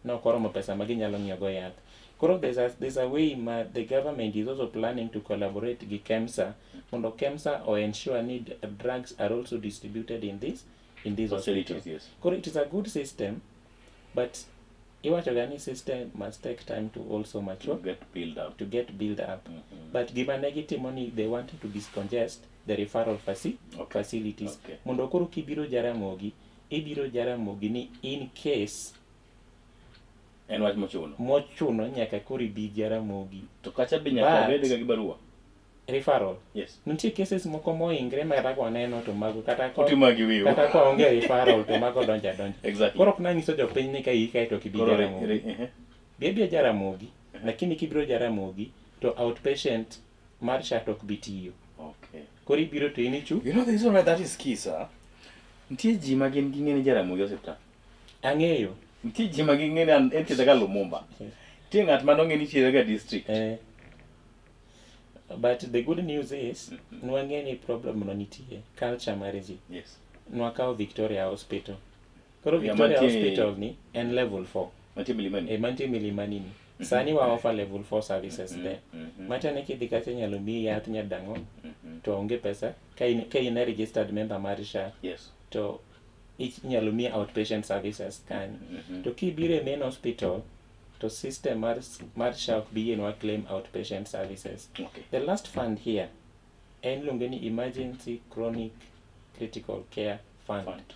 Ne ok oromo pesa ma ginyalo ng'iewo go yath. Koro there's a way ma the government is also planning to collaborate gi KEMSA mondo KEMSA o ensure ni drugs are also distributed in this Facilities, hospital. yes. Koro it is a good system, but iwacho ga ni system must take time to also mature, to get built up. To get built up. But gima ne gitimo ni they wanted to discongest the referral facilities. Mondo koro kibiro Jaramogi, ibiro Jaramogi ni in case En wach mochuno. Mochuno nyaka koro ibi Jaramogi. To kacha be nyaka But bed ga gi barua. Referral. Yes. Nitie cases moko moingre ma kata kwaneno to mago kata ko Otimo gi wiu. kata ka onge referral to mago donjo adonja. Exactly. Koro ok nanyiso jopiny ni ka ii kae to ok ibi Koro Jaramogi. Bi abia Jaramogi, lakini kibiro Jaramogi to outpatient mar SHA to ok bi tiyo. Koro ibiro to in ichu. You know the reason why that is key, sir? Nitie ji ma gin ging'e ni Jaramogi osiptal. Ang'eyo. Nitie ji ma ging'e ni en thiedha ga Lumumba. Nitie ng'at ma nong'e ni thiedha ga district. But the good news is, nwang'e ni problem no nitie, culture mar ji. Nwakawo Victoria Hospital. Koro Yeah, Victoria mantie Hospital ni en level 4. Mantie Milimani. Mantie Milimani ni. Sani wa offer level 4 services there. Matiende kidhi kacha inyalo miyi yath nyadang'o to onge pesa. Ka in a registered member mar SHA, to inyalo miyi outpatient services kanyo. To kibiro e main hospital, to system mar SHA ok bi yienwa claim outpatient services. The last fund here en iluonge ni Emergency Chronic Critical Care Fund. Fund.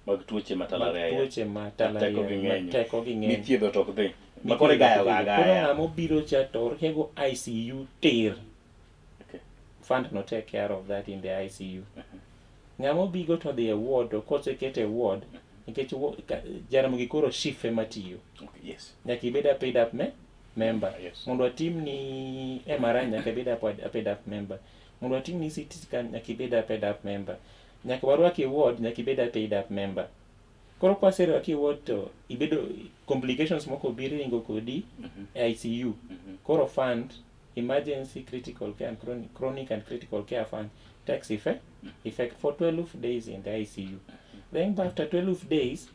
Mag tuoche matalare Mag ahinya. tuoche matalare Mateko gi ng'eny. Mateko gi ng'eny. Mithiedho to ok dhi. Ma koro igayo ga Koro agaya. ng'ama obiro cha to orwako ICU tir. Fund no take care of that in the ICU. Ng'ama obigo to dhi e ward, to kosekete e ward, nikech Jaramogi koro SHIF ema tiyo. Nyaka ibed a paid up member. Mondo watim ni MRI nyaka ibed a paid up member. Mondo watim ni CT scan nyaka ibed a paid up member. Nyaka warwaki e ward nyaka ibed a paid up member. Koro kwaserwaki e ward to ibedo complications moko biro ringo kodi e ICU. Koro fund Emergency Critical Care and Chronic and Critical Care Fund takes effect for 12 days in the ICU. Then after 12 days,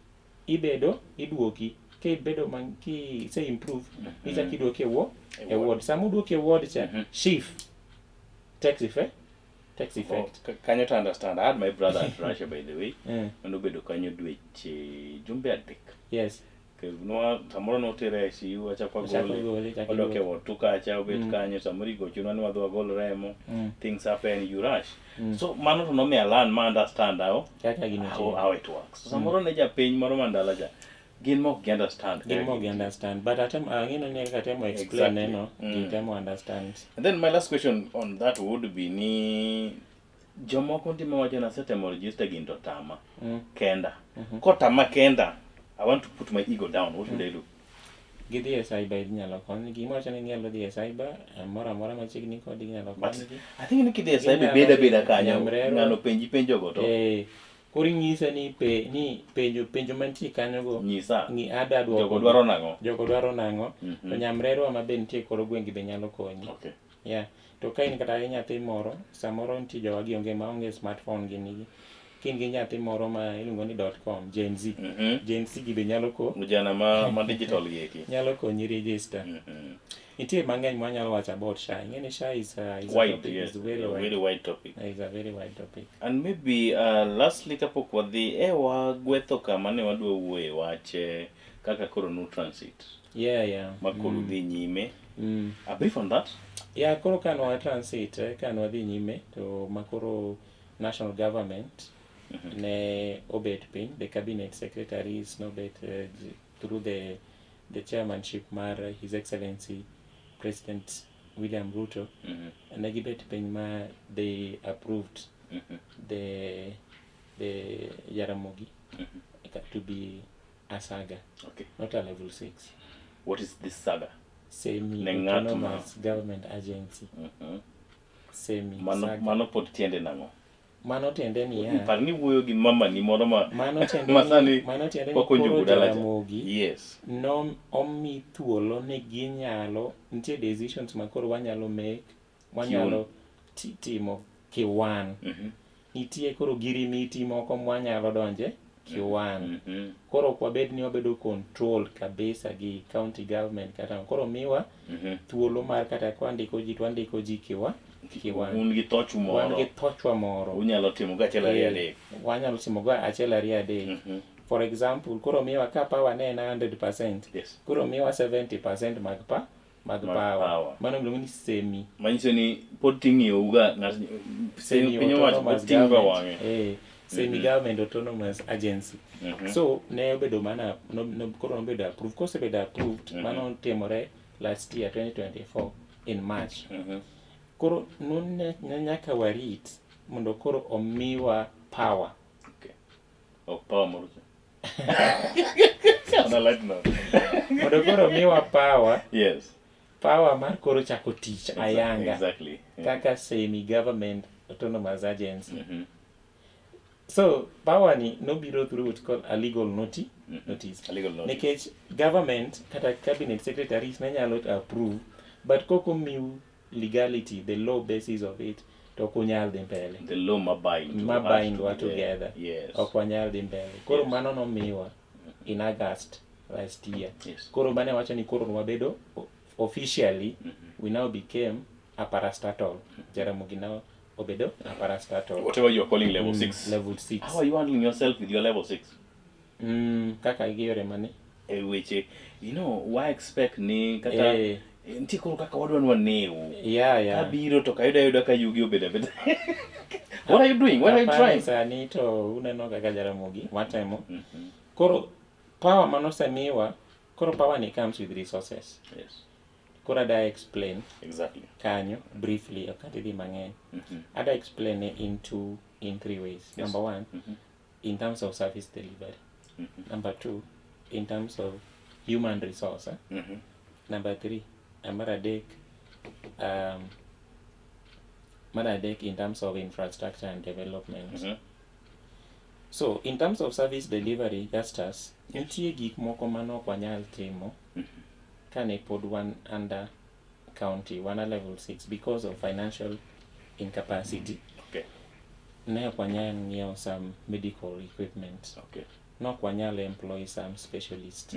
ibedo iduoki ka ibedo man ki se improve, ichako iduoki E e ward. ward. Sama oduoki e ward cha, SHIF takes effect. Oh, kanyo to understand. I had my brother at Russia, by the way. Mano bedo kanyo dweche jumbe 3. Nwa samoro notere ICU, achako Achako agole. gole, achako Odok e igole. ward tu kacha, obet kanyo, samoro igochonwa ni wadhi wagol remo. Things happen, you rush. So mano to nomiya learn ma understand Kaka gino tiyo. how it works. So samoro ne japiny moro mandala cha. Gin mok gi understand. Gin mok gi understand, but atem ang'eno ni kaka temo explain neno, gitemo understand. And then my last question on that would be ni jomoko nitie mawacho ni asetemo register gini to tama kenda. Kotama kenda, I want to put my ego down. What should I do? Gidhi e cyber inyalo konygi. Gima wacho ni ginyalo dhi e cyber moro amora machiegni kodgi inyalo But konygi. I think ni kidhi e cyber Ginyalo beda dhi beda kanyo, Nyamrerwa. ng'ano penji penjo go to Eh, koro inyise ni pe ni penjo penjo mantie kanyo go nyisa. ng'i ada duoko. Jogo dwaro nang'o? Jogo dwaro nang'o? Mhm. To nyamrerwa ma be nitie e kor gweng' be nyalo konyi. Okay. Yeah. To ka in kata gi nyathi moro, samoro nitie jowa gi onge maonge smartphone gini gi. Ka in gi nyathi moro ma iluongo ni .com, Gen Z. Gen Z gi be nyalo ko Ujana ma digital gi eki. nyalo konyi register. Nitie mang'eny mwanyalo wacho about SHA. Ing'e ni SHA is a Wide, topic, yes. is very A wide. very wide topic. Is a very wide topic. And maybe lastly kapok wadhi e wagwetho kama ne wadwa wuoye wach kaka koro nu transit Yeah. ma koro dhi nyime. A brief on that. Yeah, koro ka nwa transit, ka nwadhi nyime to makoro national government ne obet piny, the cabinet secretaries nobet through the chairmanship mar His Excellency President William Ruto, ne gibet piny ma they approved the Jaramogi to be a saga, not a level 6. What is this saga? Semi Ne ng'at ma- autonomous government agency. Semi Mano, saga. mano pod tiende nang'o? Mano tiende niya, Par ni wuoyo gi mama ni moro ma mano tiende ma ni, sani mano tiende ni pok koro onjugo dala cha. Jaramogi Yes. no omi thuolo ni ginyalo, nitie decisions ma koro wanyalo make, wanyalo timo kiwan. Nitie koro girimiti moko mwanyalo donje kiwan. Koro ok wabed ni wabedo control kabisa gi county government kata koro miwa thuolo mar kata kwandiko ji to wandiko ji kiwan. Un gi thochu Wan moro. gi thochwa moro. Unyalo timo go achiel ariyo adek. Wanyalo timo go achiel ariyo adek. For example, koro miwa ka power ne en 100%, koro miwa 70% mag Mag power. power. Mano miluongo ni semi. Manyiso ni pod ting'iyou ga ng'at Semi piny owacho pod autonomous ting'o ga government. wang'e. Semi government autonomous agency. So ne obedo mana no, no, koro nobedo approved. Kosebedo approved, mano timore last year 2024 in March. Koro ne nyaka warit mondo koro omiwa power. Okay. Ok power moro cha. On a light note. Mondo koro omiwa power, Yes. power mar koro chako tich ayanga. Exactly. Yeah. Kaka semi government autonomous agency. So power ni nobiro through what called a legal notice. A legal notice. Nikech government kata cabinet secretaries ne nyalo approve, but kok omiu legality, the law basis of it, to ok unyal dhi mbele. The law ma bind Ma us bind wa together. together. Yes. Ok wanyal dhi mbele. Koro mano nomiwa in August last year. Koro mane wacho ni koro wabedo officially, we now became a parastatal. Jaramogi now obedo a parastatal. Whatever you are calling level 6. Level 6. How are you handling yourself with your level 6? Kaka gi yore mane? E weche, you know, why expect ni kata nitie koro kaka wadwa ni waneu. Yeah. Kabiro to kayudo ayuda ka yugi obedo abeda. What are you doing? What are you Apani trying? Sani to uneno kaka Jaramogi watemo. Koro power manosemiwa, koro power ni comes with resources. Koro ada explain kanyo briefly, ok adhi dhi mang'eny. Ada explain it in three ways. Number one, in terms of service delivery. Number two, in terms of human resource. Number three, mar adek, mar adek in terms of infrastructure and development. So, in terms of service delivery, Justus, nitie gik moko mane ok wanyal timo kane pod wan under county, wan a level 6 because of financial incapacity. Ne ok wanyal ng'iewo some medical equipment. Ne ok wanyal employ some specialist.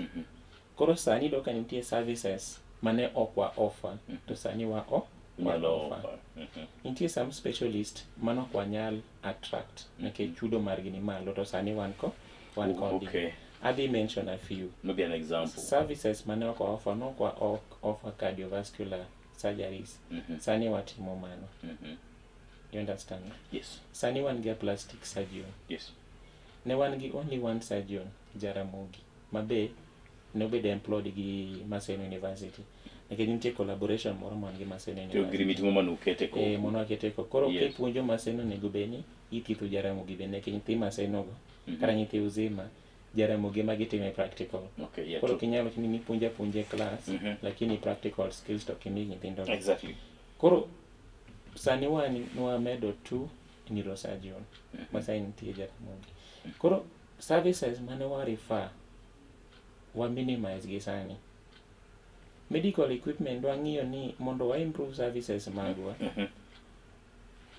Koro sani iyudo ka nitie services mane ok wa offer, to sani wa Unyalo offer. offer. Nitie some specialist mane ok wanyal attract nikech chudo margi ni malo, to sani wan kodgi. Adhi mention a few. Maybe an example. Services mane ok wa offer, ne ok wa offer cardiovascular surgeries. Sani watimo mano. You understand? Yes. Sani wan gi a plastic surgeon. Yes. Ne wan gi only one surgeon, Jaramogi. ma be nobedo employed gi Maseno University nikech nitie collaboration moro ma wan gi Maseno To University. agreement mo manukete ko. Eh, mono wakete ko. Koro kipuonjo Maseno onego bed ni ithiedho Jaramogi bende nikech nyithi Maseno go kata nyithi Uzima Jaramogi ema gitime practical. Koro kinyalo wacho ni nipuonjo apuonja e class lakini practical skills to ok imi nyithindo go. Koro sani wan nwamedo two neurosurgeon ma sani nitie Jaramogi. Koro services mane wa refer wa minimize gi sani. Medical equipment wang'iyo ni mondo wa improve services magwa.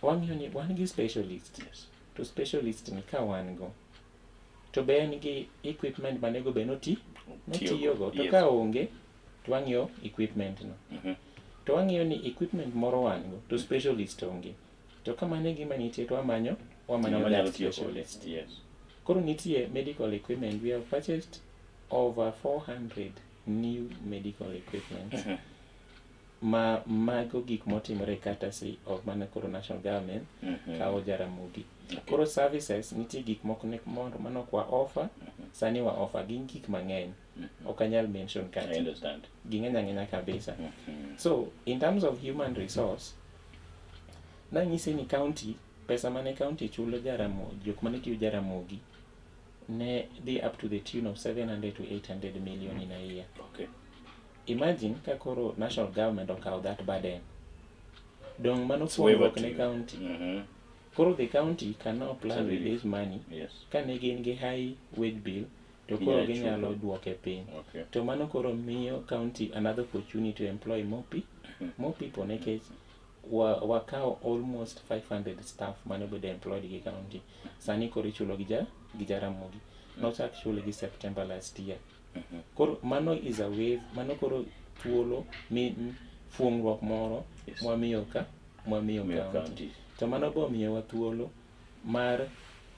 Wang'iyo ni wan gi specialist. To specialist ni ka wan go to be en gi equipment manego bed noti notiyogo. To ka onge to wang'iyo equipment no. To wang'iyo ni equipment moro wan go to specialist onge. To ka mano e gima nitie to wamanyo that specialist. Koro nitie medical equipment. We have purchased over 400 new medical equipment. Ma mago gik motimore courtesy of mana koro national government kawo Jaramogi. Koro services nitie gik moko manok wa offer, sani wa offer gin gik mang'eny. Ok anyal mention kata. I understand. Ging'eny ang'enya kabisa. So in terms of human resource, nanyisi ni county, pesa mane county chulo Jaramogi, jok mane tiyo Jaramogi ne dhi up to the tune of 700 to 800 million in a year. Imagine ka koro national government okawo that burden. Dong mano fuongruok ne county. Koro the county cannot plan with this money. Ka ne gin gi high wage bill, to koro ginyalo duoke piny. To mano koro miyo county another opportunity to employ more, more people nikech wakawo almost 500 staff mane obedo employed gi county. Sani koro ichulo gi gi Jaramogi. Nochak chule gi September last year. Koro mano is a wave, mano koro thuolo mi fuongruok moro mwamiyo ka mwamiyo county. To mano bo miyowa thuolo mar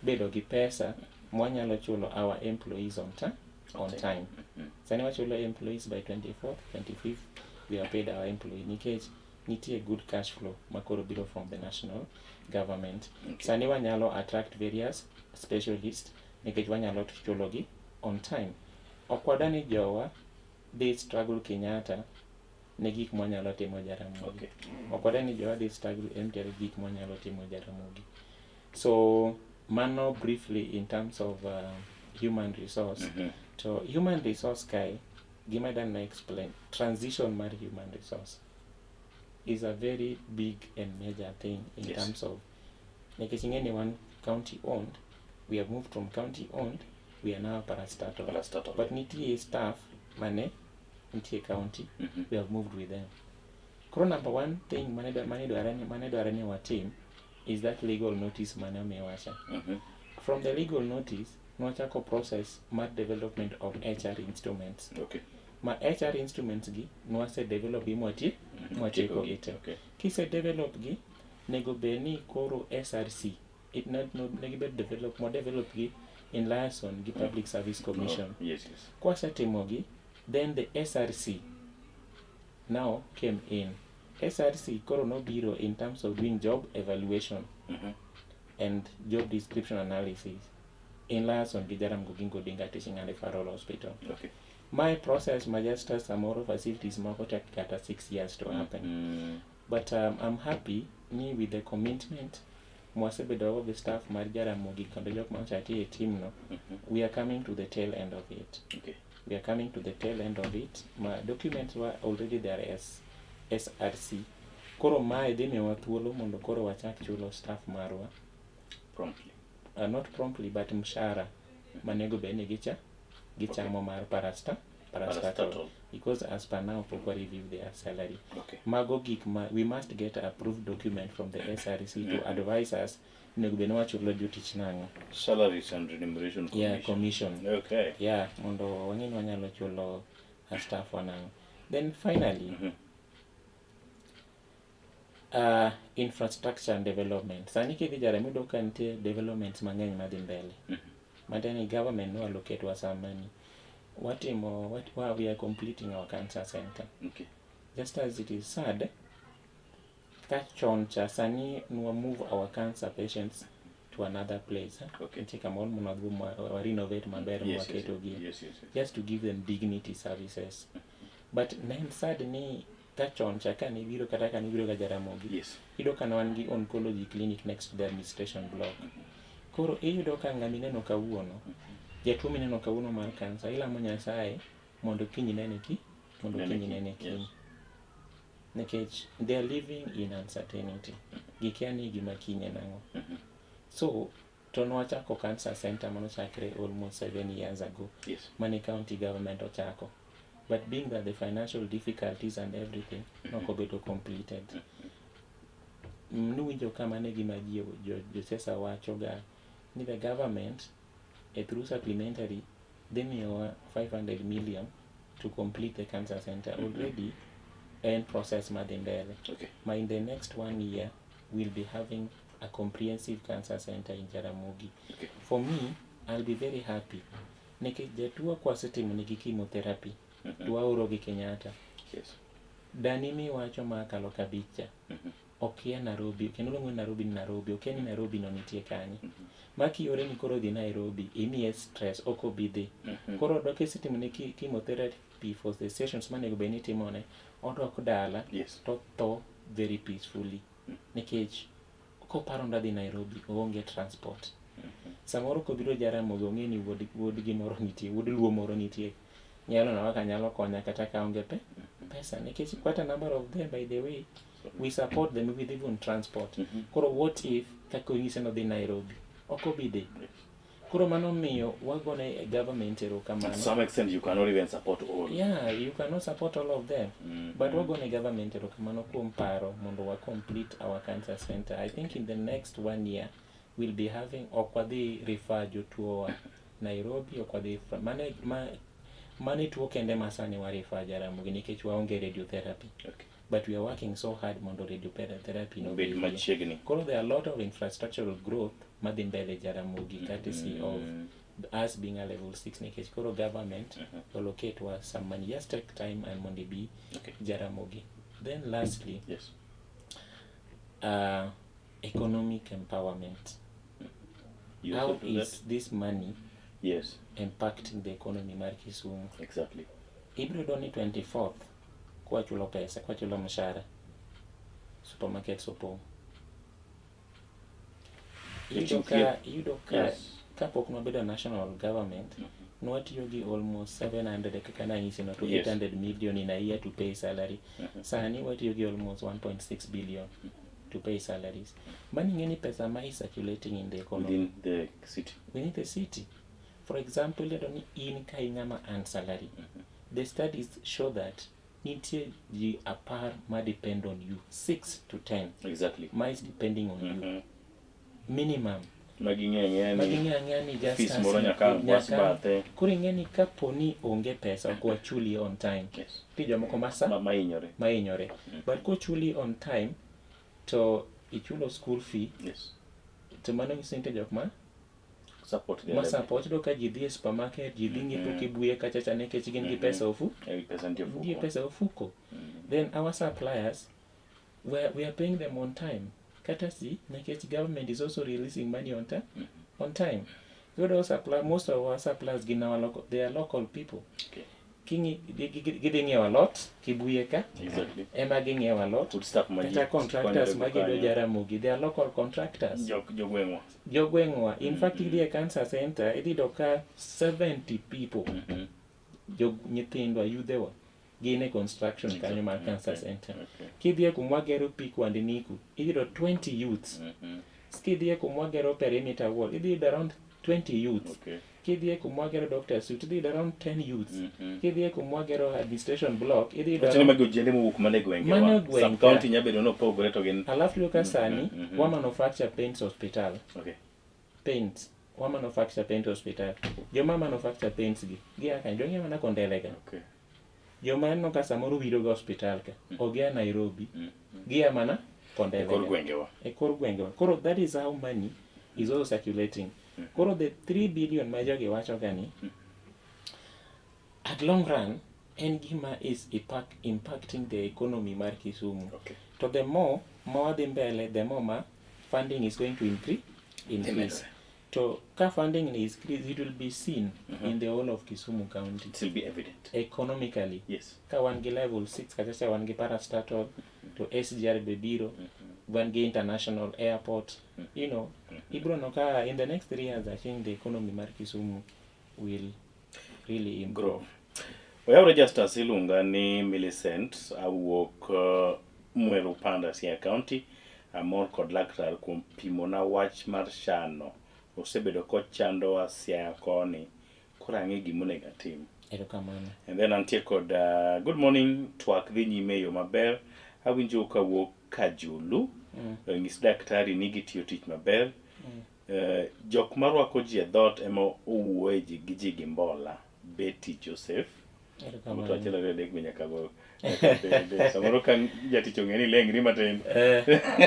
bedo gi pesa mwanyalo chulo our employees on time. Sani wachulo employees by 24th, 25th we have paid our employee nikech nitie good cash flow makoro biro from the national government. Sani wanyalo attract various specialists nikech wanyalo chulo gi on time. Ok wadwa ni jowa dhi struggle Kenyatta ne gik mwanyalo timo Jaramogi. Ok wadwa ni jowa dhi struggle MTR gik mwanyalo timo Jaramogi. So mano briefly in terms of human resource. To human resource kae, gima dwa na explain, transition mar human resource is a very big and major thing in terms of nikech ing'e ni wan county owned, we have moved from county owned, we are now parastatal. Parastatal. But nitie staff mane nitie county, we have moved with them. Koro number one thing mane dware ni watim is that legal notice mane omiwa cha. From the legal notice, nwachako process mar development of HR instruments. Ma HR instruments gi nwase develop gi mwatieko gi te. Kise develop gi, nego bed ni koro SRC, it not, no, nego bed develop, mo develop gi in liaison gi Public Service Commission. Oh, yes, yes. Kwasetimo gi, then the SRC now came in. SRC koro nobiro in terms of doing job evaluation and job description analysis in liaison gi Jaramogi Oginga Odinga Teaching and Referral Hospital. My process ma just samoro facilities moko take kata 6 years to happen. But I'm happy ni with the commitment mwasebedo go gi staff mar Jaramogi kendo jok ma osetia e team no, we are coming to the tail end of it. We are coming to the tail end of it. Ma documents were already there as SRC. Koro mae dhi miyowa thuolo mondo koro wachak chulo staff marwa. Promptly. Not promptly but mshahara manego bed ni gichamo mar parastatal. Parastatal. Because as per now pok wa review their salary. Mago gik ma we must get a approved document from the SRC to advise us onego bed ni wachulo jotich nang'o. Salaries and Remuneration Commission. Yeah, commission. Yeah, mondo wang'e ni wanyalo chulo staff wa nang'o. Then finally, infrastructure and development. Sani kidhi Jaramogi iyudo ka nitie developments mang'eny madhi mbele. Matiende ni government no allocate wa some money. Watimo, what, we are completing our cancer center. Just as it is sad, ka chon cha sani nwa move our cancer patients to another place, eh? Okay. Nitie kamoro mwadhi wa renovate maber, mwaketogie just to give them dignity services. But ne en sad ni ka chon cha ka nibiro, kata ka nibiro ga Jaramogi, iyudo ka ne wan gi oncology clinic next to the administration block. Koro iyudo ka ng'ama ineno kawuono, jatuo mineno kawuono mar kansa, ilamo Nyasaye mondo kiny nene ki mondo nene kiny kiny, nene kiny. Nikech they are living in uncertainty, gikia ni gima kiny en ang'o. So to nwachako cancer center manochakre almost 7 years ago, mane county government ochako, but being that the financial difficulties and everything, nokobedo completed. Nuwinjo ka mano e gima ji josiasa wacho ga ni the government through supplementary dhi miyowa 500 million to complete the cancer center. Already en process madhi mbele ma in the next one year we'll be having a comprehensive cancer center in Jaramogi. For me, I'll be very happy nikech jatuo kwasetimo negi chemotherapy to waoro gi Kenyatta. Dani miwacho ma kalo kabicha okia Nairobi kendo luongo ni Nairobi ni Nairobi, okia ni Nairobi no nitie kanye. Ma kiore ni koro dhi Nairobi, imiye stress, ok obi dhi. Koro dok isetimo ne chemotherapy for the sessions manego bed ni itimone, odok dala to tho very peacefully nikech koparo ni odhi Nairobi, oonge transport. Samoro kobiro Jaramogi, ong'e ni wuod wuodgi moro nitie, wuod luo moro nitie, nyalo na kaka nyalo konya kata ka aonge pesa, nikech quite a number of them, by the way, we support them with even transport. Koro what if kaka onyise nodhi Nairobi, ok obi dhi? Koro mano miyo wagone government To erokamano. some extent you cannot even support all. Yeah, you cannot support all of them. But wagone government erokamano kuom paro mondo wa complete our cancer center. I think in the next one year we'll be having, ok wadhi refer jotuo wa Nairobi, ok wadhi mane ma mane tuo kende ma sani wa refer Jaramogi nikech waonge radiotherapy. But we are working so hard mondo radiotherapy no Bed bedie. Machiegni. Koro there are a lot of infrastructural growth madhi mbele Jaramogi courtesy of us being a level 6, nikech koro government allocate wa some money. Just take time and mondo ibi Jaramogi. Then lastly, economic empowerment. You How also do is that? This money impacting the economy mar Kisumu? Ibiro yudo ni 24th kwachulo pesa, kwachulo mshahara, supermarkets opong'. Iyudo Jochiw ka thieth. iyudo ka kapok nwabedo national government, nwatiyo gi almost 700, kaka nanyisi no, to 800 million in a year to pay salary. Sani watiyo gi almost 1.6 billion to pay salaries. Mano ing'e ni pesa ma is circulating in the economy Within the city. Within the city. For example, iyudo ni in ka ing'ama earn salary, the studies show that nitie ji 10 ma depend on you, 6 to 10 ma is depending on you minimum. Magi ng'e ang'eya Ma ni ging'e ang'eya ni just fees as moro nyaka was bathe. Koro ing'e ni kapo ni onge pesa, ok wachuli on time, nitie jomoko ma sa Mahinyore. Mahinyore. But kochuli on time to ichulo school fee, to mano nyiso ni nitie jok ma Support the ma support. Iyudo ka ji dhi e supermarket, ji dhi ng'iepo Kibuye kacha cha nikech gin gi pesa ofu Pesa nitie nitie ofuko. Pesa e ofuko. Then our suppliers, we are paying them on time courtesy nikech government is also releasing money on time. On time yudo supply, most of our suppliers gin our local, they are local people. King'i gidhi ng'iewo alot Kibuye ka ema ging'iewo alot. Foodstuff ma ji Kata contractors konyore go magedo kanyo. Jaramogi, they are local contractors. Jogweng'wa. Jogweng'wa. In fact, idhi e cancer center, idhi yudo ka 70 people, jo nyithindwa, yudhewa gin e construction kanyo mar cancer center. Kidhi e kumwa gero pi Kwandiniku, idhi yudo 20 youths. Kidhi e kumwa gero perimeter wall, idhi yudo around 20 youths. Kidhi e kumwa gero doctor suite, idhi yudo around 10 youths. Kidhi e kumwa gero administration block, idhi yudo Wacho ni magi ojende mowuok mana e gwenge Mana wa. e gweng' Sub county nya bedo nopogore to gin Alafu yudo ka sani wa manufacture paints hospital. Paint, wa manufacture paint hospital. Joma manufacture paints gi gia kanye? Jong'iewo mana Kondele ka. Joma aneno ka samoro wiro ga hospital ka ok gia Nairobi, gia mana Kondele E kor ka. Gwengewa. E kor gwengewa. Koro that is how money is also circulating. Koro the 3 billion ma jogi wacho ga ni at long run en gima is impacting the economy mar Kisumu. To the more ma wadhi mbele, the more ma funding is going to increase. Increase. To ka funding ni increase, it will be seen in the whole of Kisumu County. It will be evident. Economically. Yes. Ka wan gi level 6 kachacha, wan gi parastatal, to SGR be biro, wan gi international airport, ibro no ka in the next 3 years, I think the economy mar Kisumu will really improve. Grow. Oyawre Justus, iluonga ni Millicent, awuok Mweru Panda, Siaya County. Amor kod laktar kuom pimona wach mar shano. Osebedo kochandowa Siaya koni. Koro ang'e gimonego atim. Erokamano. And then antie kod good morning, twak dhi nyime e yo maber. Awinjo kawuok Kajulu. Nyis daktari ni gitiyo tich maber. Jok marwako ji e dhoot ema owuoye ji gi ji gi mbola. Betty Joseph. Erokamano. Mto achiel ariyo adek be nyaka go nyaka bede. Samoro ka jatich ong'e ni lengri matin.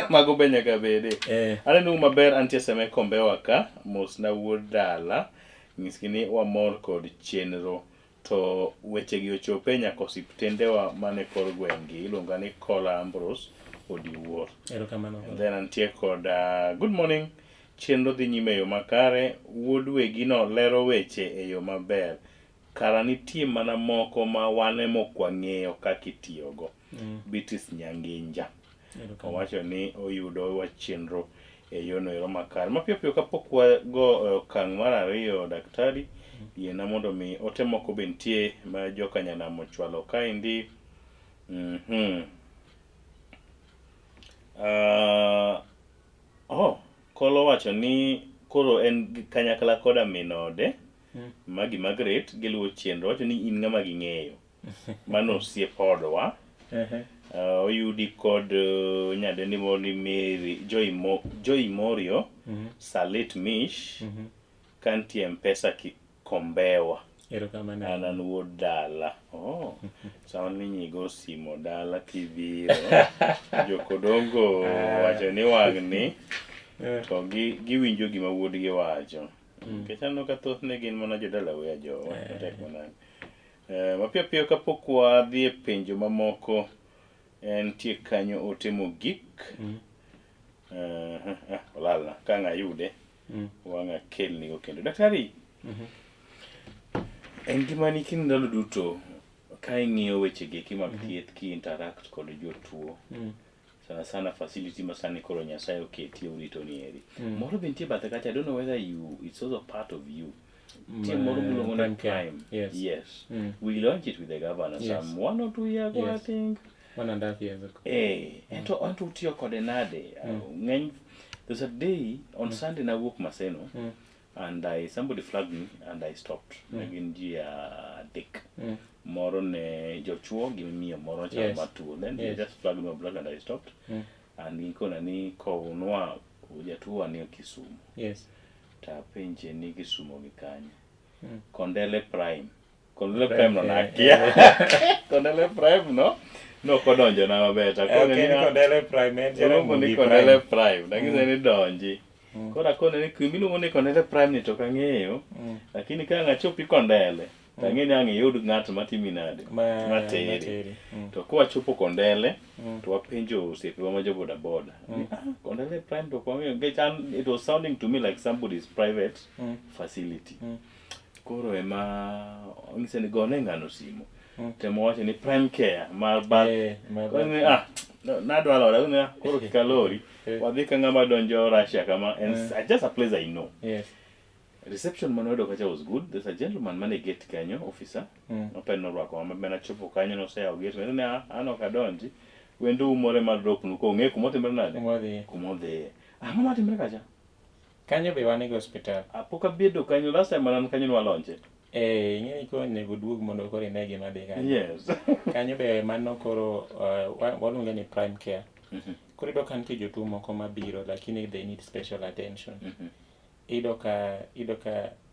Mago be nyaka bede. Aneno maber, antie Seme Kombewa ka, mosna wuod dala. Nyisgi ni wamor kod chenro. To wechegi ochope nyaka osiptendewa mane kor gweng'gi. Iluonga ni Kola Ambrose Odiwuor. Erokamano. And then antie kod good morning. Chenro dhi nyime e yo makare. Wuod wegino lero weche e yo maber. Kara nitie mana moko ma wan ema ok wang'eyo kaka itiyogo. Beatrice Nyanginja. Erokamano. Owacho ni oyudo wach chenro e yono ero makare. Mapiyo piyo kapok wago e okang' mar ariyo, daktari, yiena mondo mi ote moko be nitie ma joka nyanam ochwalo kaendi. Oh, Kolo wacho ni koro en gi kanyakla koda min ode, Magi Margaret, giluwo chenro. Wacho ni in ng'ama ging'eyo. Mano osiep odwa. Oyudi kod nyadendi moro ni Mary Joy, Joy Morio, Salit Mish, kantie Mpesa Kikombewa. Erokamano. An an wuod dala. Oh, sama ninyigo simo dala kibiro. Jokodongo wacho ni wang'ni to giwinjo gima wuodgi wacho. Nikech aneno ka thothne gin mana jodala weya jowa. Tek manade. Mapiyo piyo kapok wadhi e penjo mamoko, entie kanyo ote mogik. Olalna, ka ang' ayude, wang' akelnigo kendo. Daktari, e ngimani kinde ndalo duto, ka ing'iyo weche gi eki mag thieth, ki interact kod jotuo, sana sana facility ma sani koro Nyasaye oketie urito ni eri. Moro be nitie bathe kacha, I don't know whether you, it's also part of you. Nitie moro miluongo ni Prime Care. Prime. Yes. Yes. We launched it with the governor some 1 or 2 years ago, I think. 1.5 years ago. Ento utiyo kode nade? Ng'eny, there's a day on Sunday nawuok Maseno and I somebody flagged me and I stopped. Ne gin ji adek. Moro ne jochuo gi miyo moro chalo matuo. Then they just flagged me black and I stopped. And gikona ni kownwa jatuo ni Kisumu. Tapenje ni Kisumo gi kanye. Kondele Prime. Kondele Prime no nakia. Kondele Prime no nokodonjo na maber. Takone Okay, ni Kondele Prime en Iluongo ni Jaramogi. Kondele Prime. Dang'ise ni donji. Koro akone ni gimiluongo ni Kondele Prime ni to ok ang'eyo. Lakini ka ang' achopi Kondele, to ang'e ni ang' iyud ng'at matimi nade. Materi. Materi. To kwachopo Kondele, to wapenjo osiepewa ma jo boda boda. Ni, ah, Kondele Prime to ok wang'eyo. Nikech an, it was sounding to me like somebody's private facility. Koro ema onyise ni gone ng'ano simu. Temo wacho ni Prime Care mar bath. Mar Koro ni, ah, nadwa lora, ni, ah, koro kik alori. Wadhi ka ng'ama donjo Russia kama, and just a place I know. Reception mane wayudo kacha was good. There's a gentleman mane gate kanyo, officer. Open norwako maber, nachopo kanyo noseyawo gate. Ng'eyo ni ah, an ok adonji. Wendo umore mar drop nu kong'e kumotimre nade? Kumodhiye. Kumodhiye. Ang'o matimre kacha? Kanyo be wan e hospital. Pok abedo kanyo, last time mana an kanyo nwalonje. Ing'e ni koro onego duog mondo koro ine gima dhi kanyo. Kanyo be mano koro waluonge ni Prime Care. Koro iyudo ka nitie jotuo moko mabiro, lakini they need special attention. Iyudo ka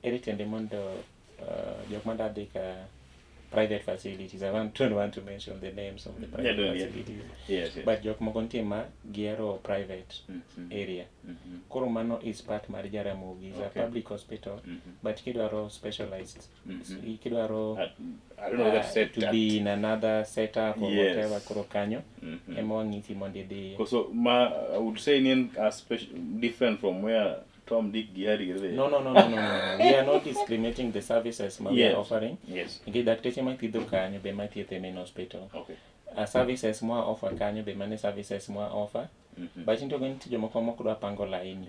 ere tiende mondo jok mada dhi ka private facilities. I don't want to mention the names of the private Yeah, don't, yeah. facilities. Yes. But jok moko nitie ma gihero private area. Koro mano is part mar Jaramogi. Is a public hospital, but kidwaro specialized, kidwaro I don't know whether to say to be in another setup or whatever, koro kanyo ema wang'isi mondo idhiye. So ma I would say ni en a different from where Tom, Dick gi Harry gi No. We are not discriminating the services ma we are offering. Nikech dakteche mathiedho kanyo be mathieth e main hospital. Services mwa offer kanyo be mane services mwa offer. But nitie nitie jomoko mok dwa pango laini.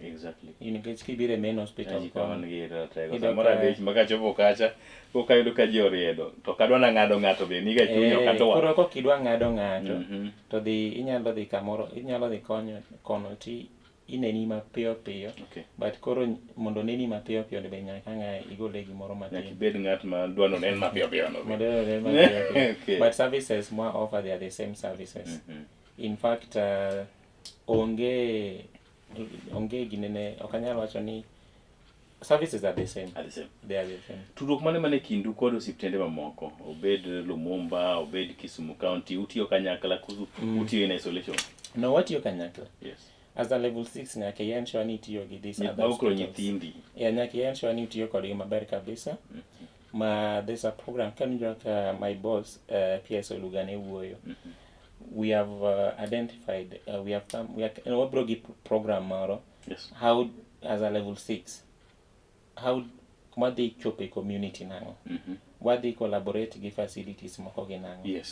Nikech kibiro e main hospital Ji kama kono, nigi ratego. Iyudo Samoro adich ma kachopo kacha, koka ayudo ka ji oriedo, to kadwa na ng'ado ng'ato be niga chuny ok adwa. Koro kok idwa ng'ado ng'ato, to dhi inyalo dhi kamoro, inyalo dhi konyo kono ti ineni mapiyo piyo. But koro mondo neni mapiyo piyo be nyaka ng'ae igole gimoro matin. Nyaka ibed ng'at ma dwa nonen mapiyo piyo no. Mondo onen mapiyo piyo. But services mwa offer, they are the same services. In fact, onge ginene, ok anyal wacho ni services are the same. Are the same. They are the same. Tudruok mane mane kindu kod osiptende mamoko, obed Lumumba, obed Kisumu County, utiyo kanyakla koso utiyo in isolation? No, watiyo kanyakla. As a level 6 nyaka i-ensure ni itiyo gi these other Mago koro hospitals. nyithindi. Yeah, nyaka i-ensure ni itiyo kodgi maber kabisa. Ma there's a program kanjo ka my boss PS Oluga ne wuoyo. We have identified, we have come, we are wabro gi program moro. How as a level 6, how wadhi chopo e community nang'o? Wadhi collaborate gi facilities moko gi nang'o?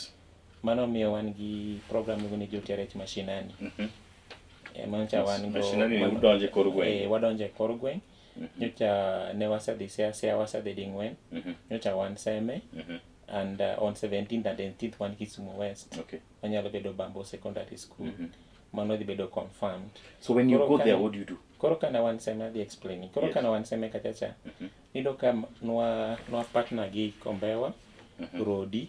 Mano miyo wan gi program miluongo ni Joterech Mashinani. Mancha wan go Mashinani ni udonje kor gweng'. Wadonje kor gweng'. Nyocha ne wasedhi Siaya, Siaya wasedhi Ding'wen. Nyocha wan Seme. And on 17th and 18th wan Kisumu West. Wanyalo bedo Bambo Secondary School. Mano dhi bedo confirmed. So when you Koro go there, kana what do you do? Koro kana wan Seme adhi explain. Koro kana wan Seme kacha cha. Niyudo ka nwa partner gi Kombewa, Rodi,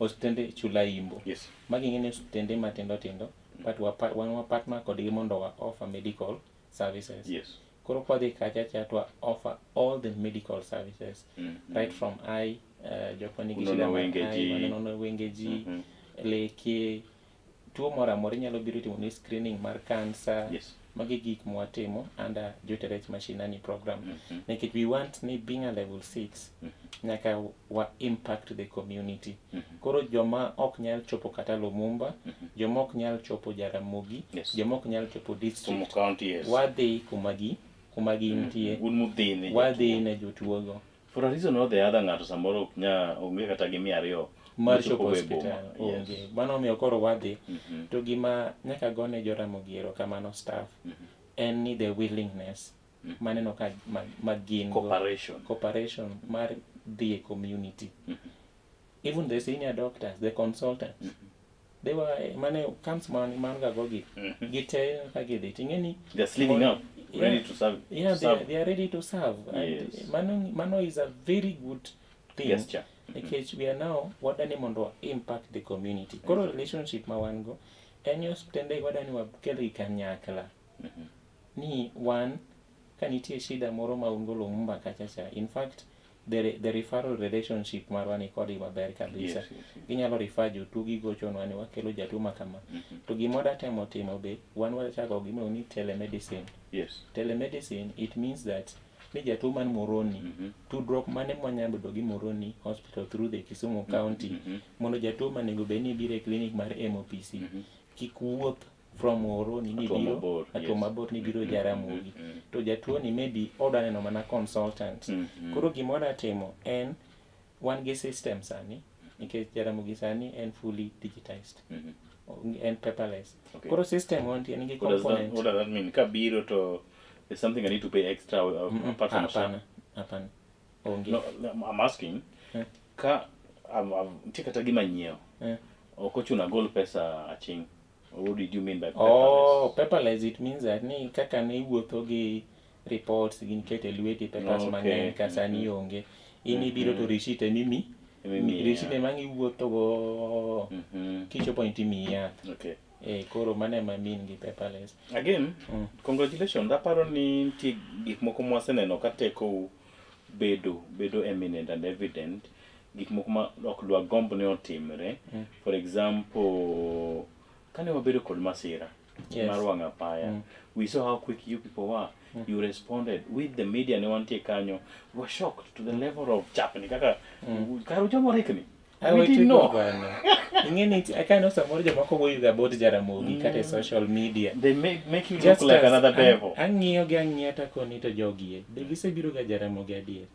osiptende Chula Imbo. Magi ng'eny osiptende matindo tindo, but wan wa partner kodgi mondo wa offer medical services. Koro kwadhi kacha cha to wa offer all the medical services. Right from eye, jok manigi Unono shida mar wenge eye, ji. wanono wenge ji, leke, tuo moro amora inyalo biro timo ni screening mar cancer. Magi gik mwatimo under Joterech Mashinani program. Nikech we want ni being a level 6, nyaka wa impact the community. Koro joma ok nyal chopo kata Lumumba, joma ok nyal chopo Jaramogi, joma ok nyal chopo district, Kisumu County, yes. wadhi kuma gintie. Un mudhi ne Wadhi jotuo. ne jotuogo. For a reason or the other, ng'ato samoro ok nya, onge kata gi 200 mar mochopo chopo e boma. hospital. Onge. Mano omiyo koro wadhi. To gima nyaka gone Joramogi erokamano staff, en ni the willingness maneno ka ma gin go. Cooperation. Cooperation mar dhi e community. Even the senior doctors, the consultants, they were mane camps man ga gogi. Gite ka gidhi. Ting'e ni They are sleeping up, ready to serve. Yeah, to serve. they are ready to serve. And mano is a very good thing. Gesture. Nikech we are now wadani mondo impact the community. Koro relationship ma wan go, en osiptende wadani wakel gi kanyakla. Ni wan ka nitie shida moro ma un go Lumumba kacha cha. In fact, the referral relationship marwa ni kodgi maber kabisa. Ginyalo refer jotuo gigochonwa ni wakelo jatuo ma kama. To gima wadatemo timo be, wan wachako gima ni telemedicine. Telemedicine, it means that ni jatuo man Muhoroni, tudruok mane mwanyalo bedo gi Muhoroni Hospital through the Kisumu County, mondo jatuo manego bed ni biro e clinic mar MOPC, kik wuoth from Muhoroni ni Hatua biro, mabor, hatua yes. mabor ni biro Jaramogi. To jatuo ni maybe odwa neno mana consultant. Koro gima wadwa timo en, wan gi system sani, nikech Jaramogi sani en fully digitized. En paperless. Koro system wantie nigi What component. does that mean? Ka biro to there's something I need to pay extra, apart from Hapana, hapana. Onge. No, no, I'm asking. Ka nitie kata gima nyiewo. Ok ochuno agol pesa aching'. What did you mean by Oh, paperless? paperless, it means that ni kaka ne iwuotho gi reports gin kete lweti papers mang'eny ka sani onge. In ibiro to receipt emimi. Emimiyi, Receipt yeah. ema iwuotho go. Kichopo ni timiyi yath. Koro mano ema mean gi paperless. Again, congratulations. Aparo ni nitie gik moko mwaseneno ka tekou bedo eminent and evident. Gik moko ma ok dwa gomb ni otimre. For example, kane wabedo kod masira mar wang' apaya, we saw how quick you people were. You responded with the media ne wantie kanyo. We were shocked to the level of chapni kaka kar ujoma rikni. We didn't know. Bwana. Ing'e ni akano samoro jomoko wuoyo ga about Jaramogi kata e social media. They make you look Just like as another devil. Ang'iyo gi ang'iya takoni to jogi e. Be gisebiro ga Jaramogi adier?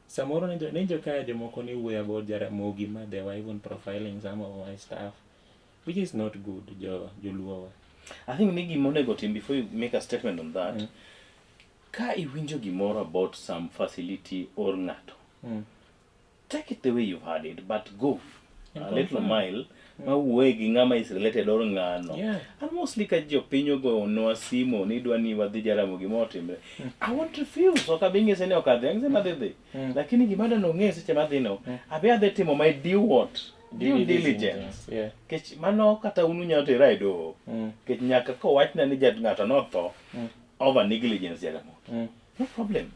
Samoro ne jo ka jomoko ne wuoyo about Jaramogi ma they were even profiling some of my staff, which is not good, jo joluowa. I think ni gima onego tim before you make a statement on that, ka iwinjo gimoro about some facility or ng'ato, take it the way you've had it, but go And a little confirm. mile ma wuoye gi ng'ama is related or ng'ano. And mostly ka jopiny ogonwa simo ni idwa ni wadhi Jaramogi gima otimre, I won't refuse. Ok abi ng'ise ni ok adhi, ang'ise ni adhi dhi. Lakini gima adwa nong'e seche madhi no, abi adhi timo my due what? Due diligence. Kech mano kata un unyalo tera e doho. Kech nyaka kowachna ni ng'ato notho over negligence Jaramogi. No problem.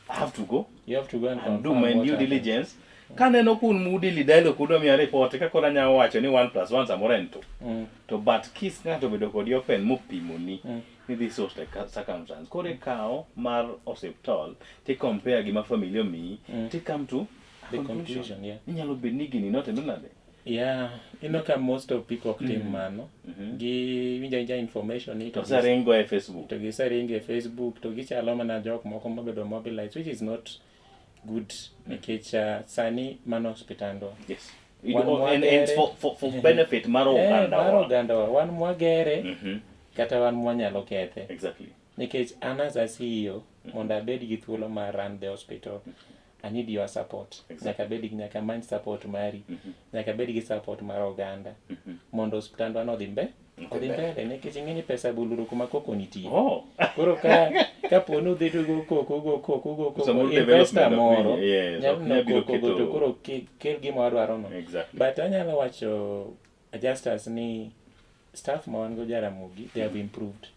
I have to go You have to go and and do confirm my what due happened. diligence. Kaneno kun mudili dalo kudwa miya report ka koro anyalo wacho ni 1 plus 1 samoro en 2. To but kis ng'ato obedo kodi open mopimoni ni this was the circumstance. Koro ikawo mar osiptal ti compare gi ma familia omiyi ti come to a The conclusion. conclusion, yeah. Inyalo bedo ni gini notimre nade? Yeah, ineno ka most of people ok tim mano. Gi winjo awinja information ni To oseringo e Facebook. To giseringo e Facebook to gichalo mana jok moko mobedo mobilized, which is not good nikech sani mano hospitandwa. Yes. Wan And mwagere. for benefit mar oganda Mar wa. oganda wa. Wan mwagere kata wan mwanyalo kethe. Nikech an as a CEO mondo abed gi thuolo mar run the hospital, I need your support. Nyaka bed gi, nyaka many support mari. Nyaka bed gi support mar oganda. Mondo osiptandwa no odhi odhi mbele nikech ing'e ni pesa buluro kuma koko nitie. Koro ka po ni udhi to ugo koko, ugo koko, ugo koko, Samoro investor development ok moro yes, ok nyalo nyal biro koko go to koro kel gima wadwaro no. But anyalo wacho just as ni staff ma wan go Jaramogi, they have improved.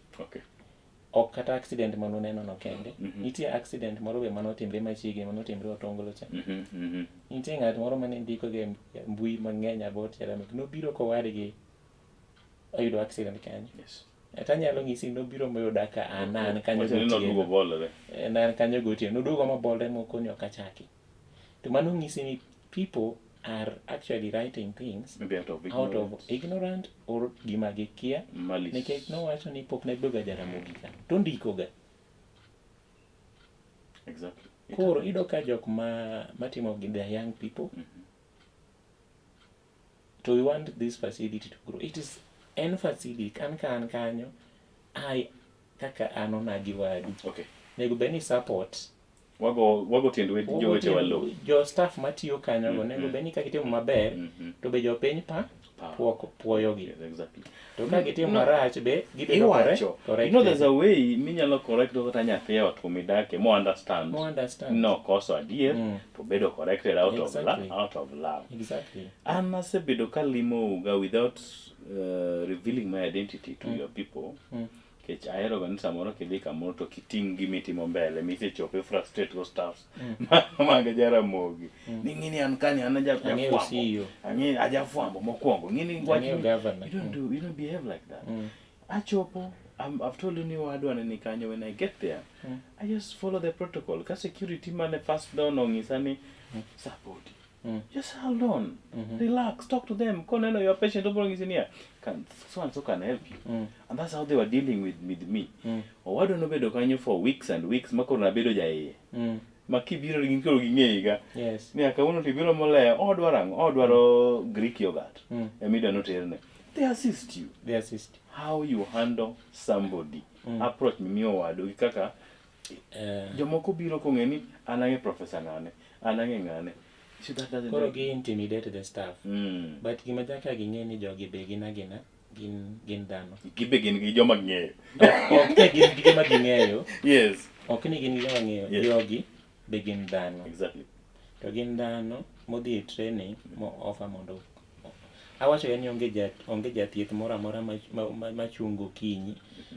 Ok kata accident manuneno no kende. Nitie accident moro be manotimre machiegni, manotimre Otonglo cha. Nitie ng'at moro mane ndiko ge mbui mang'eny about Jaramogi. Nobiro kowadgi oyudo accident kanyo. To anyalo nyisi nobiro moyuda ka an kanyo Wacho ni gotieno. noduogo bolre. Ne an kanyo gotieno. Noduogo mobolre mokoni ok achaki. To mano nyisi ni people are actually writing things Maybe out of out of ignorance. ignorant or gima gikia. Malice. Nikech nowacho ni pok nabedo ga Jaramogi ka. To ndiko ga. Koro iyudo ka jok matimo gi the young people. To we want this facility to grow. It is en facility kan ka an kanyo ai kaka an onagi wadu. Nego bed ni support. Wago tiend jowetewa lo. Jo staff matiyo kanyo go nego bed ni ka gitimo maber to be jopiny puoyogi. Yes, exactly. To ka gitimo No. marach be gibedo Iwacho. corrected. You know there's a way minyalo correct go kata nyathi e ot kumidake mo understand. Mo understand. No koso adier to bedo corrected out of out of love. An asebedo kalimo uga without revealing my identity to your people. Nikech ahero ga ni samoro kidhi kamoro to kiting' gimitimo mbele misechopo frustrate go staffs mag Jaramogi. Ni ng'ini an kani an Ang'eyo jafwambo. CEO. Ang'eyo ajafwambo mokwongo. Ng'ini wach Ang'eyo ni governor. You don't do, you don't behave like that. Achopo, I've told you ni wadwa ni kanyo when I get there. I just follow the protocol. Ka security mane first down ong'isa ni support. Just hold on. Relax, talk to them. Koneno your patient obiro ng'isi niya, can so and so can help you. And that's how they were dealing with me. Owadwa nobedo kanyo for weeks and weeks ma koro nabedo jaiye. Ma kibiro gin koro ging'eyi ga. Ni kawuono to ibiro moleyo, odwaro ang'o? Odwaro Greek yogurt. Ema idwa noterne. They assist you. They assist. How you handle somebody. Approach mimiyo wadu gi kaka jomoko biro kong'e ni an ang'e professor ng'ane, an ang'e ng'ane. So that doesn't Koro help. gi intimidate the staff. But gima nyaka ging'e ni jogi be gin agina, gin dhano. Gibe gin gi joma ging'eyo. Ok ni gin gi joma ging'eyo. Ok ni gin gi joma ging'eyo. Jogi be gin dhano. To gin dhano modhi e training mo offer mondo awacho ni onge jathieth moro amora machung' gokinyi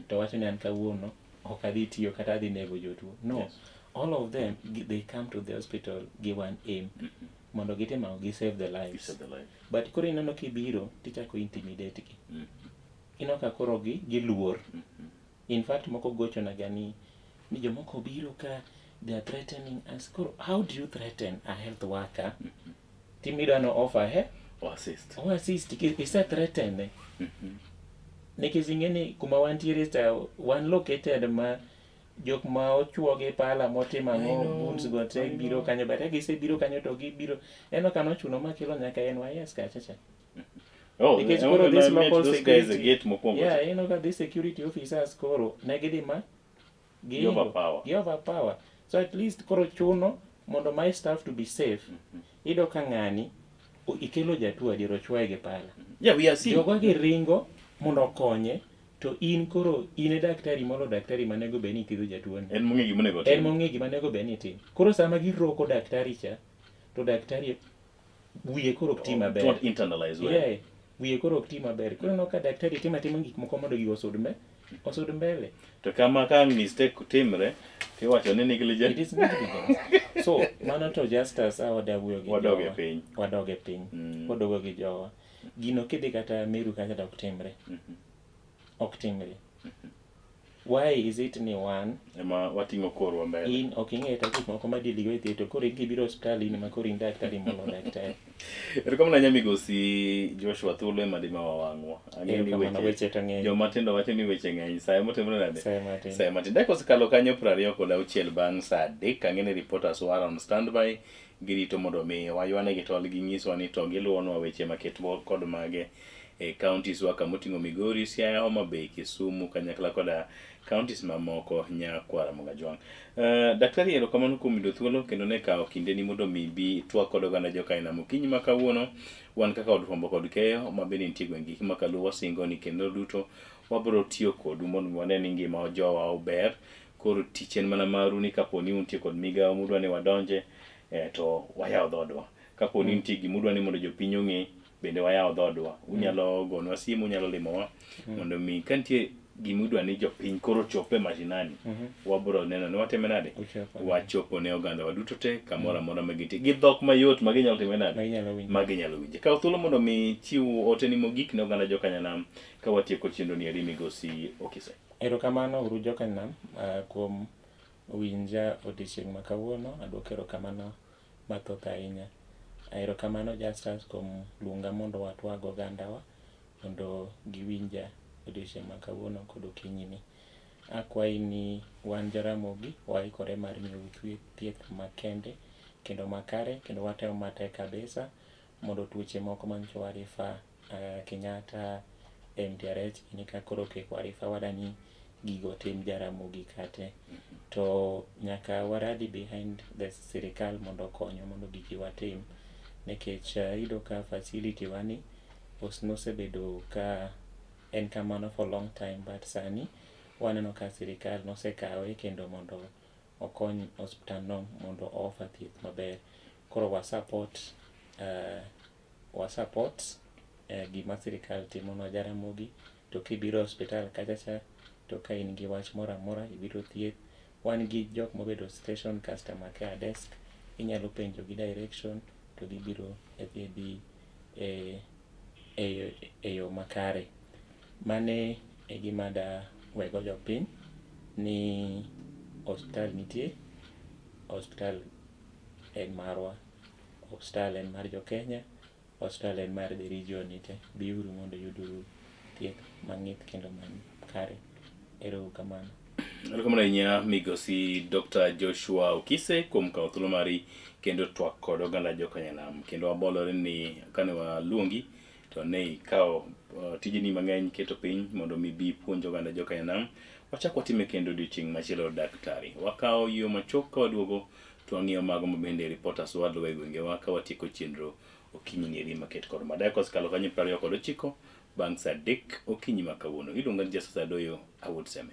to wacho ni an kawuono ok adhi tiyo kata adhi nego jotuo. No. All of them, they come to the hospital gi one aim. Mondo gitim ang'o? Gi save the lives. Save the life. But koro ineno kibiro tichako intimidate gi. Ineno ka koro giluor. In fact moko gochona ga ni jomoko biro ka they are threatening us. Koro how do you threaten a health worker? Timidwa no offer he O assist. o assist ise threaten nikech ing'e ni kuma wantiere cha wan located ma jok ma ochuo gi pala motimo ang'o wounds go te biro kanyo, but ka gisebiro kanyo to gibiro neno ka nochuno ma kelo nyaka NYS kacha cha. Oh, Nikech I koro wanna this meet local those guys security gate mokwongo. Yeah, you know ka these security officers koro ne gidhi ma Gi overpower. Gi overpower. So at least koro chuno mondo my staff to be safe. Iyudo ka ng'ani ikelo jatuo adier ochwoye gi pala. Yeah, we are seeing. Jogo gi ringo mondo okonye to in koro in e daktari molo daktari manego bed ni ithiedho jatuo ni. En mong'e gima onego En otim. mong'e gima nego bed ni itimo. Koro sama giroko daktari cha to daktari wiye koro ok ti maber. Don't internalize well. Yeah, wiye koro ok ti maber. Koro ineno ka daktari timo atima gik moko mondo gigo osud mbe osud mbele. To kama ka mistake timre tiwacho ni negligent. It is negligence. So mano to just as awada wuoyo gi Wadog e jowa. piny. Wadog e piny. Wadogo gi jowa. Gino kidhi kata Meru kacha to ok timre. Ok timre. Why is it ni wan Ema wating'o korwa mbele. In ok ing'e kata gik moko ma deal go e thieth to koro in kibiro e osiptal in ema koro in daktari molo daktari. Erokamano ahinya migosi Joshua thuolo ema dima wawang'wa. Ang'eyo ni Erokamano, weche to ng'eny. Joma tindo wacho ni weche ng'eny. Sa ema otimore nade? Sa ema tin. Sa ema tin. Dakika osekalo kanyo 26 bang' sa 3. Ang'e ni reporters were on standby. Girito mondo mi waywanegi tol ginyiswa ni to giluwonwa weche maket kod mage e counties wa kamoting'o Migori, Siaya, Homa Bay, Kisumu kanyakla koda counties mamoko nyakwar Ramogi Ajwang'. Daktari erokamano kuom yudo thuolo kendo ne kawo kindeni mondo mi ibi twak kod oganda jokainam okinyi ma kawuono. Wan kaka od fwambo kod keyo ma bende nitie e gweng' giki ma kaluo wasingo ni kendo duto wabiro tiyo kodu mondo wane ni ngima jowa ober. Koro tich en mana maru ni kapo ni untie kod migawo mudwa ni wadonje to wayaw dhodwa. Kapo ni nitie gima udwa ni mondo jopiny ong'e bende wayaw dhodwa. Unyalo gonwa simu, unyalo limowa mondo mi ka nitie gima idwa ni jopiny koro chop e mashinani, wabiro neno ni watime nade, Uchopo. wachopo ne oganda wa duto te kamoro amora ma gintie gi dhok mayot ma ginyalo time nade, Ma ginyalo winjo. Ma ginyalo winjo. Kaw thuolo mondo mi chiw oteni mogik ne oganda jokanyanam ka watieko chenro ni eri migosi Okise. Erokamano uru jokanyanam kuom winja odiochieng' ma kawuono. Aduoko erokamano mathoth ahinya. Erokamano Justus kuom luonga mondo watwag ogandawa mondo giwinja odiochieng' ma kawuono kod okinyi ni. Akwayi ni wan Jaramogi waikore mar miyou thieth makende kendo makare kendo watemo matek kabisa mondo tuoche moko manyocha wa refer Kenyatta, MTRH gini ka koro kik wa refer wadani gigo tim Jaramogi kate. To nyaka wa rally behind the sirikal mondo okonywa mondo gigi watim nikech iyudo ka facility wa ni nosebedo ka en kamano for long time but sani waneno ka sirikal nosekawe kendo mondo okony osiptal no mondo o offer thieth maber. Koro wa support gima sirikal timonwa Jaramogi to kibiro e osiptal kacha cha to ka in gi wach moro amora ibiro thieth. Wan gi jok mobedo station customer care desk, inyalo penjo gi direction to gibiro e thiedhi e yo makare. Mane e gima da wego jopiny ni osiptal nitie, osiptal en marwa, osiptal en mar jokenya, osiptal en mar the region ni te. Biuru mondo uyud thieth mang'ith kendo makare. Ero uru kamano. Erokamano ahinya migosi Dr. Joshua Okise kuom kawo thuolo mari kendo twak kod oganda jokanyanam. Kendo wabolore ni kane waluongi to ne ikawo tijeni mang'eny keto piny mondo mi bi puonj oganda jokanyanam. Wachak watime kendo odiochieng' machielo daktari. Wakawo yo machuok ka waduogo to wang'iyo mago ma bende reporters waluwo e gwengewa ka watieko chenro okinyi ni maket kod madeko osekalo kanyo 29 bang' saa 3 okinyi ma kawuono. Iluonga ni Jesus Adoyo Awuod Seme.